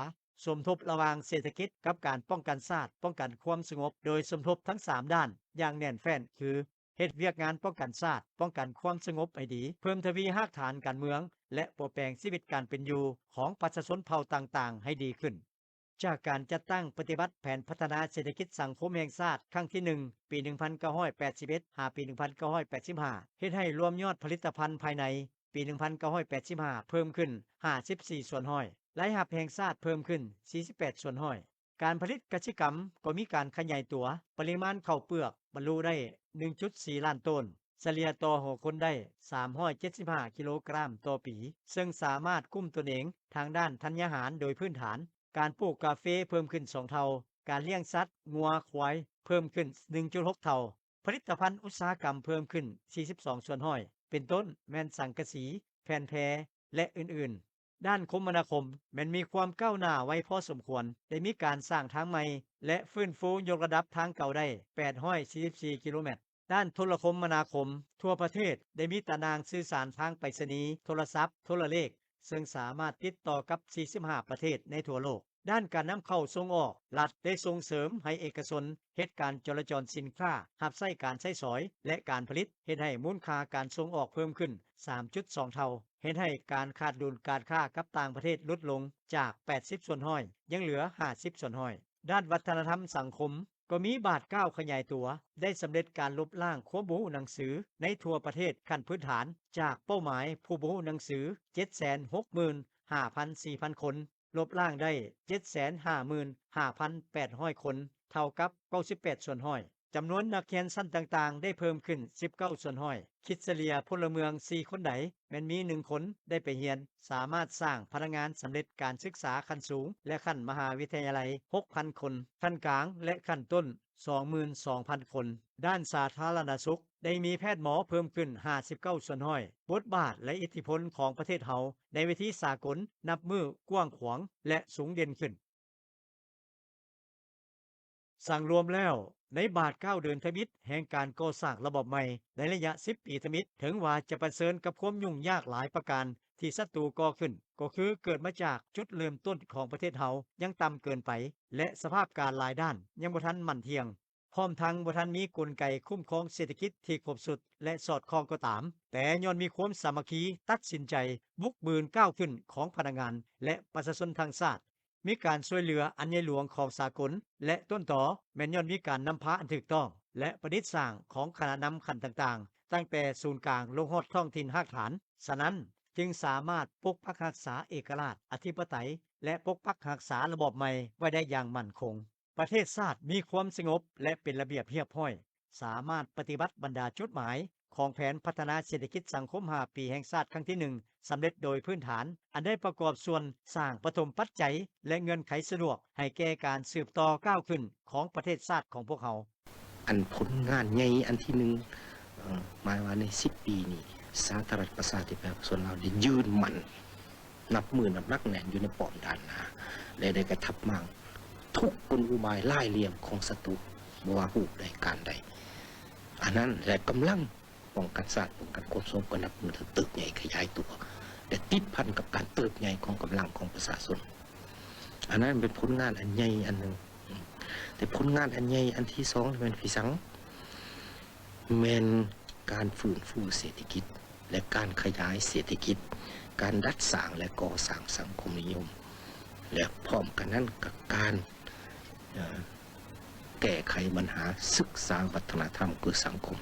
ສົມທົບລະຫວ່າງເສດຖະກິດກັບການປ້ອງກັນຊາດ, ປ້ອງກັນຄວາມສະຫງົບ ໂດຍສົມທົບທັງສາມດ້ານຢ່າງແໜ້ນແຟ້ນ ຄື ເຮັດວຽກງານປ້ອງກັນຊາດ, ປ້ອງກັນຄວາມສະຫງົບໃຫ້ດີ, ເພີ່ມທະວີຮາກຖານການເມືອງ ແລະ ປົວແປງຊີວິດການເປັນຢູ່ຂອງປະຊາຊົນເຜົ່າຕ່າງໆໃຫ້ດີຂຶ້ນ. ຈາກການຈັດຕັ້ງປະຕິບັດແຜນພັດທະນາເສດຖະກິດສັງຄົມແຫ່ງຊາດຄັ້ງທີໜຶ່ງ ປີໜຶ່ງພັນເກົ້າຮ້ອຍແປດສິບເອັດ ຫາປີໜຶ່ງພັນເກົ້າຮ້ອຍແປດສິບຫ້າ ເຮັດໃຫ້ລວມຍອດຜະລິດຕະພັນພາຍໃນປີໜຶ່ງພັນເກົ້າຮ້ອຍແປດສິບຫ້າເພີ່ມຂຶ້ນຫ້າສິບສີ່ສ່ວນຮ້ອຍ, ລາຍຮັບແຫ່ງຊາດເພີ່ມຂຶ້ນສີ່ສິບແປດສ່ວນຮ້ອຍ. ການຜະລິດກະສິກຳກໍມີການຂະຫຍາຍຕົວ, ປະລິມານເຂົ້າເປືອກບັນລຸໄດ້ໜຶ່ງຈຸດສີ່ລ້ານໂຕນ, ສະເລ່ຍຕໍ່ຫົວຄົນໄດ້ສາມຮ້ອຍເຈັດສິບຫ້າກິໂລກຣາມຕໍ່ປີ, ເຊິ່ງສາມາດກຸ້ມຕົນເອງທາງດ້ານທັນຍາຫານໂດຍພື້ນຖານ. ການປູກກາເຟເພີ່ມຂຶ້ນສອງເທົ່າ, ການລ້ຽງສັດ, ງົວ, ຄວາຍ ເພີ່ມຂຶ້ນໜຶ່ງຈຸດຫົກເທົ່າ, ຜະລິດຕະພັນອຸດສາຫະກຳເພີ່ມຂຶ້ນສີ່ສິບສອງສ່ວນຮ້ອຍ ເປັນຕົ້ນແມ່ນສັງກະສີ, ແຜ່ນແພ ແລະ ອື່ນໆ. ດ້ານຄົມມະນາຄົມແມ່ນມີຄວາມກ້າວໜ້າໄວພໍສົມຄວນ, ໄດ້ມີການສ້າງທາງໃໝ່ ແລະ ຟື້ນຟູຍົກລະດັບທາງເກົ່າໄດ້ແປດຮ້ອຍສີ່ສິບສີ່ກິໂລແມັດ. ດ້ານໂທລະຄົມມະນາຄົມ, ທົ່ວປະເທດໄດ້ມີຕາໜ່າງສື່ສານທາງໄປສະນີ, ໂທລະສັບ, ໂທລະເລກ, ເຊິ່ງສາມາດຕິດຕໍ່ກັບສີ່ສິບຫ້າປະເທດໃນທົ່ວໂລກ. ດ້ານການນຳເຂົ້າສົ່ງອອກ, ລັດໄດ້ສົ່ງເສີມໃຫ້ເອກະຊົນເຮັດການຈໍລະຈອນສິນຄ້າ, ຮັບໃຊ້ການໃຊ້ສອຍ ແລະ ການຜະລິດ, ເຮັດໃຫ້ມູນຄ່າການສົ່ງອອກເພີ່ມຂຶ້ນສາມຈຸດສອງເທົ່າ, ເຮັດໃຫ້ການຂາດດຸນການຄ້າກັບຕ່າງປະເທດຫຼຸດລົງຈາກແປດສິບສ່ວນຮ້ອຍ ຍັງເຫຼືອຫ້າສິບສ່ວນຮ້ອຍ. ດ້ານວັດທະນະທຳສັງຄົມ ກໍມີບາດກ້າວຂະຫຍາຍຕົວ, ໄດ້ສຳເລັດການລົບລ້າງຄວາມບໍ່ຮູ້ໜັງສືໃນທົ່ວປະເທດຂັ້ນພື້ນຖານ ຈາກເປົ້າໝາຍຜູ້ບໍ່ຮູ້ໜັງສືເຈັດແສນຫົກໝື່ນຫ້າພັນສີ່ພັນຄົນ, ລົບລ້າງໄດ້ເຈັດແສນຫ້າໝື່ນຫ້າພັນແປດຮ້ອຍຄົນ, ເທົ່າກັບເກົ້າສິບແປດສ່ວນຮ້ອຍ. ຈຳນວນນັກຮຽນຊັ້ນຕ່າງໆໄດ້ເພີ່ມຂຶ້ນສິບເກົ້າສ່ວນຮ້ອຍ, ຄິດສະເລ່ຍພົນລະເມືອງສີ່ຄົນໃດ ແມ່ນມີໜຶ່ງຄົນໄດ້ໄປຮຽນ, ສາມາດສ້າງພະນັກງານສຳເລັດການສຶກສາຂັ້ນສູງ ແລະ ຂັ້ນມະຫາວິທະຍາໄລຫົກພັນຄົນ, ຂັ້ນກາງ ແລະ ຂັ້ນຕົ້ນສອງໝື່ນສອງພັນຄົນ. ດ້ານສາທາລະນະສຸກ ໄດ້ມີແພດໝໍເພີ່ມຂຶ້ນຫ້າສິບເກົ້າສ່ວນຮ້ອຍ, ບົດບາດ ແລະ ອິດທິພົນຂອງປະເທດເຮົາໃນເວທີສາກົນນັບມື້ກວ້າງຂວາງ ແລະ ສູງເດັ່ນຂຶ້ນ. ສັງລວມແລ້ວ, ໃນບາດກ້າວເດີນທຳອິດແຫ່ງການກໍ່ສ້າງລະບອບໃໝ່ໃນໄລຍະສິບປີທຳອິດ, ເຖິງວ່າຈະປະເຊີນກັບຄວາມຫຍຸ້ງຍາກຫຼາຍປະການທີ່ສັດຕູກໍ່ຂຶ້ນ, ກໍຄືເກີດມາຈາກຈຸດເລີ່ມຕົ້ນຂອງປະເທດເຮົາຍັງຕ່ຳເກີນໄປ ແລະ ສະພາບການຫຼາຍດ້ານຍັງບໍ່ທັນໝັ້ນທ່ຽງ, ພ້ອມທັງບໍ່ທັນມີກົນໄກຄຸ້ມຄອງເສດຖະກິດທີ່ຄົບຊຸດ ແລະ ສອດຄ່ອງກໍຕາມ, ແຕ່ຍ້ອນມີຄວາມສາມັກຄີ, ຕັດສິນໃຈ, ບຸກບືນກ້າວຂຶ້ນຂອງພະນັກງານ ແລະ ປະຊາຊົນທັງຊາດ, ມີການຊ່ວຍເຫຼືອອັນໃຫຍ່ຫຼວງຂອງສາກົນ ແລະ ຕົ້ນຕໍແມ່ນຍ້ອນມີການນຳພາອັນຖືກຕ້ອງ ແລະ ປະດິດສ້າງຂອງຄະນະນຳຂັ້ນຕ່າງໆ, ຕັ້ງແຕ່ສູນກາງລົງຮອດທ້ອງຖິ່ນຮາກຖານ. ສະນັ້ນ, ຈຶ່ງສາມາດປົກປັກຮັກສາເອກະລາດ, ອະທິປະໄຕ ແລະ ປົກປັກຮັກສາລະບອບໃໝ່ໄວ້ໄດ້ຢ່າງໝັ້ນຄົງ. ປະເທດຊາດມີຄວາມສະຫງົບ ແລະ ເປັນລະບຽບຮຽບຮ້ອຍ, ສາມາດປະຕິບັດບັນດາຈຸດໝາຍຂອງແຜນພັດທະນາເສດຖະກິດສັງຄົມຫ້າປີແຫ່ງຊາດຄັ້ງທີໜຶ່ງ ສຳເລັດໂດຍພື້ນຖານ ອັນໄດ້ປະກອບສ່ວນສ້າງປະຖົມປັດໄຈ ແລະ ເງື່ອນໄຂສະດວກໃຫ້ແກ່ການສືບຕໍ່ກ້າວຂຶ້ນຂອງປະເທດຊາດຂອງພວກເຮົາ. ອັນຜົນງານໃຫຍ່ອັນທີໜຶ່ງ, ເອີ ໝາຍວ່າໃນສິບປີນີ້ ສາທາລະນະລັດປະຊາທິປະໄຕປະຊາຊົນລາວໄດ້ຢືນໝັ້ນ ນັບມື້ນັບໜັກແໜ້ນຢູ່ໃນປ້ອມດ້ານໜ້າ ແລະ ໄດ້ກະທັບມ້າງທຸກກົນອຸບາຍຫຼາຍຫຼ່ຽມຂອງສັດຕູ ບໍ່ວ່າຮູບໃດການໃດ. ອັນນັ້ນ ແລະ ກຳລັງປ້ອງກັນຊາດ ປ້ອງກັນຄວາມສະຫງົບກໍນັບມື້ເຕີບໃຫຍ່ຂະຫຍາຍຕົວ ແລະ ຕິດພັນກັບການເຕີບໃຫຍ່ຂອງກຳລັງຂອງປະຊາຊົນ. ອັນນັ້ນເປັນຜົນງານອັນໃຫຍ່ອັນໜຶ່ງ. ແຕ່ຜົນງານອັນໃຫຍ່ອັນທີສອງແມ່ນພິສັງ? ແມ່ນການຟື້ນຟູເສດຖະກິດ ແລະ ການຂະຫຍາຍເສດຖະກິດ, ການດັດສ້າງ ແລະ ກໍ່ສ້າງສັງຄົມນິຍົມ ແລະ ພ້ອມກັນນັ້ນກໍການ, ເອີ, ແກ້ໄຂບັນຫາສຶກສາວັດທະນະທຳ ຄືສັງຄົມ.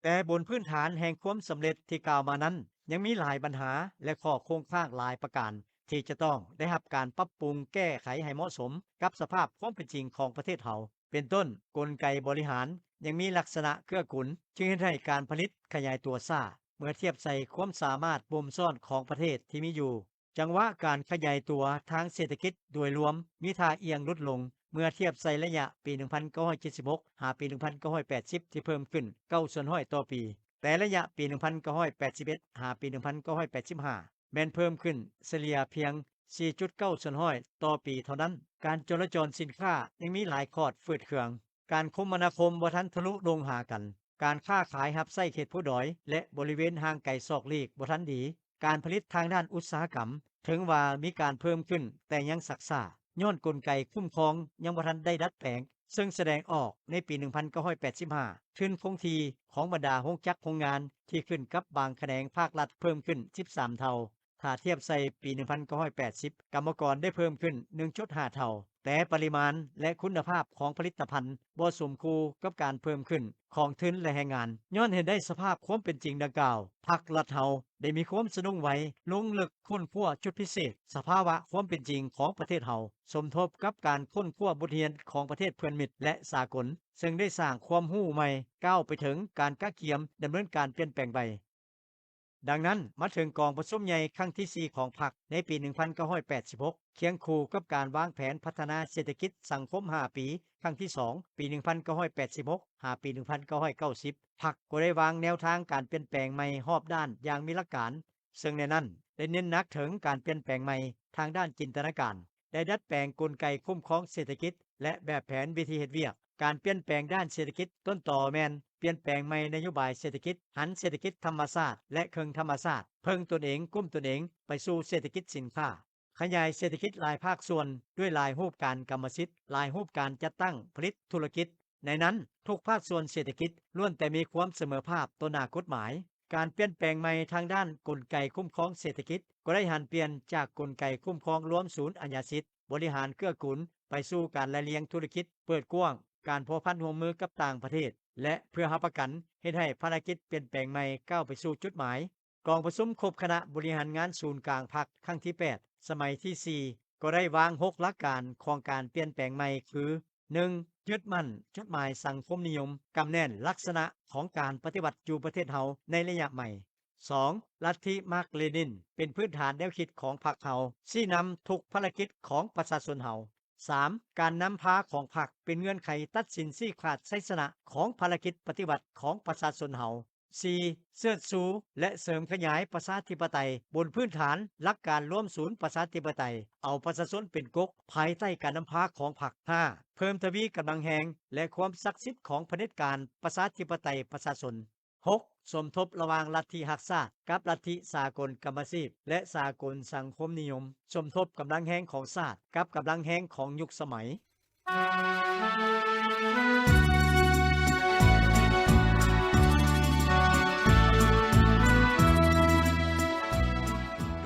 ແຕ່ບົນພື້ນຖານແຫ່ງຄວາມສຳເລັດທີ່ກ່າວມານັ້ນ, ຍັງມີຫຼາຍບັນຫາ ແລະ ຂໍ້ຄົງຄ້າງຫຼາຍປະການ ທີ່ຈະຕ້ອງໄດ້ຮັບການປັບປຸງແກ້ໄຂໃຫ້ເໝາະສົມກັບສະພາບຄວາມເປັນຈິງຂອງປະເທດເຮົາ. ເປັນຕົ້ນ, ກົນໄກບໍລິຫານຍັງມີລັກສະນະເກື້ອກຸນ, ຈຶ່ງເຮັດໃຫ້ການຜະລິດຂະຫຍາຍຕົວຊ້າ ເມື່ອທຽບໃສ່ຄວາມສາມາດບົ່ມຊ້ອນຂອງປະເທດທີ່ມີຢູ່. ຈັງຫວະການຂະຫຍາຍຕົວທາງເສດຖະກິດໂດຍລວມມີທ່າອ່ຽງຫຼຸດລົງ ເມື່ອທຽບໃສ່ໄລຍະປີໜຶ່ງພັນເກົ້າຮ້ອຍເຈັດສິບຫົກ ຫາປີໜຶ່ງພັນເກົ້າຮ້ອຍແປດສິບ ທີ່ເພີ່ມຂຶ້ນເກົ້າສ່ວນຮ້ອຍຕໍ່ປີ, ແຕ່ໄລຍະປີໜຶ່ງພັນເກົ້າຮ້ອຍແປດສິບເອັດ ຫາປີໜຶ່ງພັນເກົ້າຮ້ອຍແປດສິບຫ້າ ແມ່ນເພີ່ມຂຶ້ນສະເລ່ຍພຽງສີ່ຈຸດເກົ້າສ່ວນຮ້ອຍຕໍ່ປີເທົ່ານັ້ນ. ການຈໍລະຈອນສິນຄ້າຍັງມີຫຼາຍຂອດຝືດເຄືອງ, ການຄົມມະນາຄົມບໍ່ທັນທະລຸລົງຫາກັນ, ການຄ້າຂາຍຮັບໃຊ້ເຂດພູດອຍ ແລະ ບໍລິເວນຫ່າງໄກສອກຫຼີກບໍ່ທັນດີ, ການຜະລິດທາງດ້ານອຸດສາຫະກຳ ເຖິງວ່າມີການເພີ່ມຂຶ້ນ ແຕ່ຍັງຊັກຊ້າ ຍ້ອນກົນໄກຄຸ້ມຄອງຍັງບໍ່ທັນໄດ້ດັດແປງ, ເຊິ່ງສະແດງອອກໃນປີໜຶ່ງພັນເກົ້າຮ້ອຍແປດສິບຫ້າ ທຶນຄົງທີ່ຂອງບັນດາໂຮງຈັກໂຮງງານທີ່ຂຶ້ນກັບບາງຂະແໜງພາກລັດເພີ່ມຂຶ້ນສິບສາມເທົ່າ, ຖ້າທຽບໃສ່ປີໜຶ່ງພັນເກົ້າຮ້ອຍແປດສິບ ກຳມະກອນໄດ້ເພີ່ມຂຶ້ນໜຶ່ງຈຸດຫ້າເທົ່າ, ແຕ່ປະລິມານ ແລະ ຄຸນນະພາບຂອງຜະລິດຕະພັນບໍ່ສົມຄູ່ກັບການເພີ່ມຂຶ້ນຂອງທຶນ ແລະ ແຮງງານ. ຍ້ອນເຫັນໄດ້ສະພາບຄວາມເປັນຈິງດັ່ງກ່າວ, ພັກລັດເຮົາໄດ້ມີຄວາມສະດຸ້ງໄວ, ລົງເລິກຄົ້ນຄວ້າຈຸດພິເສດ, ສະພາວະຄວາມເປັນຈິງຂອງປະເທດເຮົາ, ສົມທົບກັບການຄົ້ນຄວ້າບົດຮຽນຂອງປະເທດເພື່ອນມິດ ແລະ ສາກົນ, ເຊິ່ງໄດ້ສ້າງຄວາມຮູ້ໃໝ່ ກ້າວໄປເຖິງການກະກຽມດຳເນີນການປ່ຽນແປງໃໝ່. ດັ່ງນັ້ນ, ມາເຖິງກອງປະຊຸມໃຫຍ່ຄັ້ງທີສີ່ຂອງພັກໃນປີໜຶ່ງພັນເກົ້າຮ້ອຍແປດສິບຫົກ ຄຽງຄູ່ກັບການວາງແຜນພັດທະນາເສດຖະກິດສັງຄົມຫ້າປີ ຄັ້ງທີສອງ ປີໜຶ່ງພັນເກົ້າຮ້ອຍແປດສິບຫົກ ຫາປີໜຶ່ງພັນເກົ້າຮ້ອຍເກົ້າສິບ ພັກກໍໄດ້ວາງແນວທາງການປ່ຽນແປງໃໝ່ຮອບດ້ານຢ່າງມີຫຼັກການ, ເຊິ່ງໃນນັ້ນໄດ້ເນັ້ນໜັກເຖິງການປ່ຽນແປງໃໝ່ທາງດ້ານຈິນຕະນາການ, ໄດ້ດັດແປງກົນໄກຄຸ້ມຄອງເສດຖະກິດ ແລະ ແບບແຜນວິທີເຮັດວຽກ. ການປ່ຽນແປງດ້ານເສດຖະກິດຕົ້ນຕໍແມ່ນປ່ຽນແປງໃໝ່ນະໂຍບາຍເສດຖະກິດ, ຫັນເສດຖະກິດທຳມະຊາດ ແລະ ເຄິ່ງທຳມະຊາດ, ເພິ່ງຕົນເອງ, ກຸ້ມຕົນເອງ ໄປສູ່ເສດຖະກິດສິນຄ້າ, ຂະຫຍາຍເສດຖະກິດຫຼາຍພາກສ່ວນດ້ວຍຫຼາຍຮູບການກຳມະສິດ, ຫຼາຍຮູບການຈັດຕັ້ງຜະລິດທຸລະກິດ. ໃນນັ້ນ, ທຸກພາກສ່ວນເສດຖະກິດລ້ວນແຕ່ມີຄວາມສະເໝີພາບຕໍ່ໜ້າກົດໝາຍ. ການປ່ຽນແປງໃໝ່ທາງດ້ານກົນໄກຄຸ້ມຄອງເສດຖະກິດກໍໄດ້ຫັນປ່ຽນຈາກກົນໄກຄຸ້ມຄອງລວມສູນອາຍາສິດ, ບໍລິຫານເກື້ອກູນ ໄປສູ່ການລະລຽງທຸລະກິດເປີດກວ້າງ, ການພົວພັນຮ່ວມມືກັບຕ່າງປະເທດ ແລະ ເພື່ອຮັບປະກັນເຮັດໃຫ້ພາລະກິດປ່ຽນແປງໃໝ່ກ້າວໄປສູ່ຈຸດໝາຍ. ກອງປະຊຸມຄົບຄະນະບໍລິຫານງານສູນກາງພັກຄັ້ງທີແປດ ສະໄໝທີສີ່ ກໍໄດ້ວາງຫົກຫຼັກການຂອງການປ່ຽນແປງໃໝ່ຄື ໜຶ່ງ, ຍຶດໝັ້ນຈຸດໝາຍສັງຄົມນິຍົມ, ກຳແໜ້ນລັກສະນະຂອງການປະຕິວັດຢູ່ປະເທດເຮົາໃນໄລຍະໃໝ່. ສອງ, ລັດທິມາກເລນິນ ເປັນພື້ນຖານແນວຄິດຂອງພັກເຮົາ, ຊີ້ນຳທຸກພາລະກິດຂອງປະຊາຊົນເຮົາ. ສາມ, ການນຳພາຂອງພັກເປັນເງື່ອນໄຂຕັດສິນຊີ້ຂາດໄຊຊະນະຂອງພາລະກິດປະຕິວັດຂອງປະຊາຊົນເຮົາ. ສີ່, ເຊີດຊູ ແລະ ເສີມຂະຫຍາຍປະຊາທິປະໄຕບົນພື້ນຖານຫຼັກການລວມສູນປະຊາທິປະໄຕ, ເອົາປະຊາຊົນເປັນກົກພາຍໃຕ້ການນຳພາຂອງພັກ. ຫ້າ, ເພີ່ມທະວີກຳລັງແຮງ ແລະ ຄວາມສັກສິດຂອງຜະເດັດການປະຊາທິປະໄຕປະຊາຊົນ. ຫົກ, ສົມທົບລະຫວ່າງລັດທິຮັກຊາດກັບລັດທິສາກົນກຳມະຊີບ ແລະ ສາກົນສັງຄົມນິຍົມ, ສົມທົບກຳລັງແຮງຂອງຊາດກັບກຳລັງແຮງຂອງຍຸກສະໄໝ.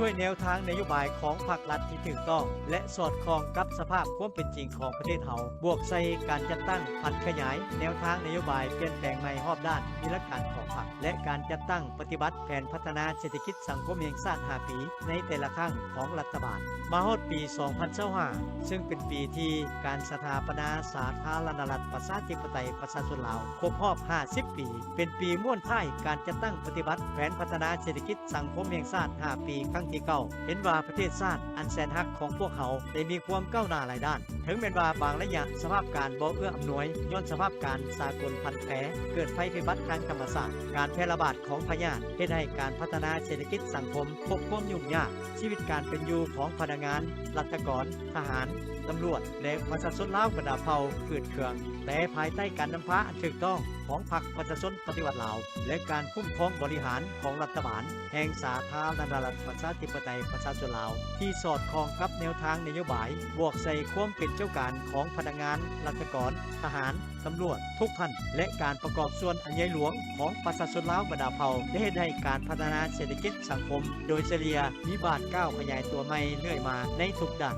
ດ້ວຍແນວທາງນະໂຍບາຍຂອງພັກລັດທີ່ຖືກຕ້ອງ ແລະ ສອດຄ່ອງກັບສະພາບຄວາມເປັນຈິງຂອງປະເທດເຮົາ, ບວກໃສ່ການຈັດຕັ້ງຜັນຂະຫຍາຍແນວທາງນະໂຍບາຍປ່ຽນແປງໃໝ່ຮອບດ້ານມີຫຼັກການຂອງພັກ ແລະ ການຈັດຕັ້ງປະຕິບັດແຜນພັດທະນາເສດຖະກິດສັງຄົມແຫ່ງຊາດຫ້າປີໃນແຕ່ລະຄັ້ງຂອງລັດຖະບານ. ມາຮອດປີສອງພັນຊາວຫ້າ ເຊິ່ງເປັນປີທີ່ການສະຖາປະນາສາທາລະນະລັດ ປະຊາທິປະໄຕ ປະຊາຊົນລາວ ຄົບຮອບຫ້າສິບປີ, ເປັນປີມ້ວນທ້າຍການຈັດຕັ້ງປະຕິບັດແຜນພັດທະນາເສດຖະກິດສັງຄົມແຫ່ງຊາດຫ້າປີຄັ້ງທີເກົ້າ, ເຫັນວ່າປະເທດຊາດອັນແສນຮັກຂອງພວກເຮົາໄດ້ມີຄວາມກ້າວໜ້າຫຼາຍດ້ານ. ເຖິງແມ່ນວ່າບາງໄລຍະສະພາບການບໍ່ເອື້ອອຳນວຍ ຍ້ອນສະພາບການສາກົນຜັນແປ, ເກີດໄພພິບັດທາງທຳມະຊາດ, ການແຜ່ລະບາດຂອງພະຍາດ ເຮັດໃຫ້ການພັດທະນາເສດຖະກິດສັງຄົມພົບຄວາມຫຍຸ້ງຍາກ, ຊີວິດການເປັນຢູ່ຂອງພະນັກງານ, ລັດຖະກອນ, ທະຫານ, ຕຳຫຼວດ ແລະ ປະຊາຊົນລາວບັນດາເຜົ່າຝືດເຄືອງ, ແຕ່ພາຍໃຕ້ການນຳພາອັນຖືກຕ້ອງຂອງພັກປະຊາຊົນປະຕິວັດລາວ ແລະ ການຄຸ້ມຄອງບໍລິຫານຂອງລັດຖະບານແຫ່ງສາທາລະນະລັດ ປະຊາທິປະໄຕ ປະຊາຊົນລາວ ທີ່ສອດຄ່ອງກັບແນວທາງນະໂຍບາຍ, ບວກໃສ່ຄວາມເປັນເຈົ້າການຂອງພະນັກງານ, ລັດຖະກອນ, ທະຫານ, ຕຳຫຼວດທຸກຂັ້ນ ແລະ ການປະກອບສ່ວນອັນໃຫຍ່ຫຼວງຂອງປະຊາຊົນລາວບັນດາເຜົ່າ ໄດ້ເຮັດໃຫ້ການພັດທະນາເສດຖະກິດສັງຄົມໂດຍສະເລ່ຍມີບາດກ້າວຂະຫຍາຍຕົວໃໝ່ເລື້ອຍມາໃນທຸກດ້ານ.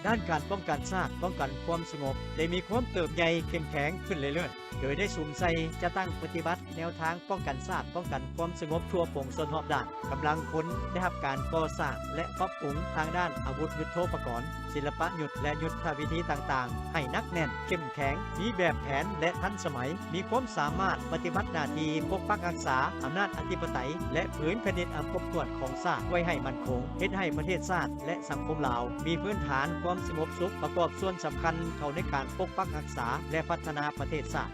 ດ້ານການປ້ອງກັນຊາດ, ປ້ອງກັນຄວາມສະຫງົບ ໄດ້ມີຄວາມເຕີບໃຫຍ່ເຂັ້ມແຂງຂຶ້ນເລື້ອຍໆ, ໂດຍໄດ້ສຸມໃສ່ຈັດຕັ້ງປະຕິບັດແນວທາງປ້ອງກັນຊາດ, ປ້ອງກັນຄວາມສະຫງົບທົ່ວປວງຊົນຮອບດ້ານ. ກຳລັງຄົນໄດ້ຮັບການກໍ່ສ້າງ ແລະ ປັບປຸງທາງດ້ານອາວຸດຍຸດໂທປະກອນ, ສິລະປະຍຸດ ແລະ ຍຸດທະວິທີຕ່າງໆ ໃຫ້ໜັກແໜ້ນ, ເຂັ້ມແຂງ, ມີແບບແຜນ ແລະ ທັນສະໄໝ, ມີຄວາມສາມາດປະຕິບັດໜ້າທີ່ປົກປັກຮັກສາອຳນາດອະທິປະໄຕ ແລະ ຜືນແຜ່ນດິນອັນຄົບຖ້ວນຂອງຊາດໄວ້ໃຫ້ໝັ້ນຄົງ, ເຮັດໃຫ້ປະເທດຊາດ ແລະ ສັງຄົມລາວມີພື້ນຖານຄວາມສະຫງົບສຸກ, ປະກອບສ່ວນສຳຄັນເຂົ້າໃນການປົກປັກຮັກສາ ແລະ ພັດທະນາປະເທດຊາດ.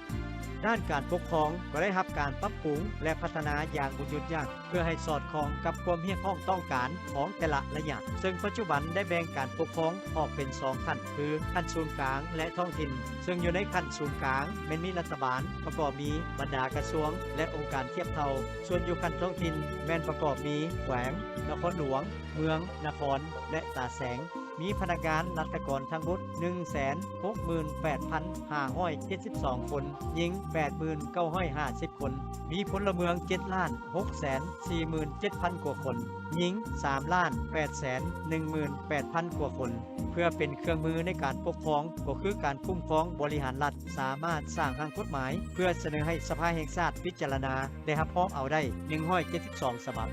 ດ້ານການປົກຄອງກໍໄດ້ຮັບການປັບປຸງ ແລະ ພັດທະນາຢ່າງບໍ່ຢຸດຢັ້ງ ເພື່ອໃຫ້ສອດຄ່ອງກັບຄວາມຮຽກຮ້ອງຕ້ອງການຂອງແຕ່ລະໄລຍະ, ເຊິ່ງປັດຈຸບັນໄດ້ແບ່ງການປົກຄອງອອກເປັນສອງຂັ້ນ ຄື ຂັ້ນສູນກາງ ແລະ ທ້ອງຖິ່ນ, ເຊິ່ງຢູ່ໃນຂັ້ນສູນກາງແມ່ນມີລັດຖະບານ ປະກອບມີບັນດາກະຊວງ ແລະ ອົງການທຽບເທົ່າ, ສ່ວນຢູ່ຂັ້ນທ້ອງຖິ່ນແມ່ນປະກອບມີແຂວງ, ນະຄອນຫຼວງ, ເມືອງ, ນະຄອນ ແລະ ຕາແສງ. ມີພະນັກງານລັດຖະກອນທັງໝົດ ໜຶ່ງແສນຫົກໝື່ນແປດພັນຫ້າຮ້ອຍເຈັດສິບສອງຄົນ, ຍິງ ແປດໝື່ນເກົ້າຮ້ອຍຫ້າສິບຄົນ, ມີພົນລະເມືອງ ເຈັດລ້ານຫົກແສນສີ່ໝື່ນເຈັດພັນກວ່າຄົນ, ຍິງ ສາມລ້ານແປດແສນໜຶ່ງໝື່ນແປດພັນກວ່າຄົນ. ເພື່ອເປັນເຄື່ອງມືໃນການປົກຄອງ ກໍຄືການຄຸ້ມຄອງບໍລິຫານລັດ ສາມາດສ້າງຮ່າງກົດໝາຍ ເພື່ອສະເໜີໃຫ້ສະພາແຫ່ງຊາດພິຈາລະນາ ແລະ ຮັບຮອງເອົາໄດ້ ໜຶ່ງຮ້ອຍເຈັດສິບສອງສະບັບ.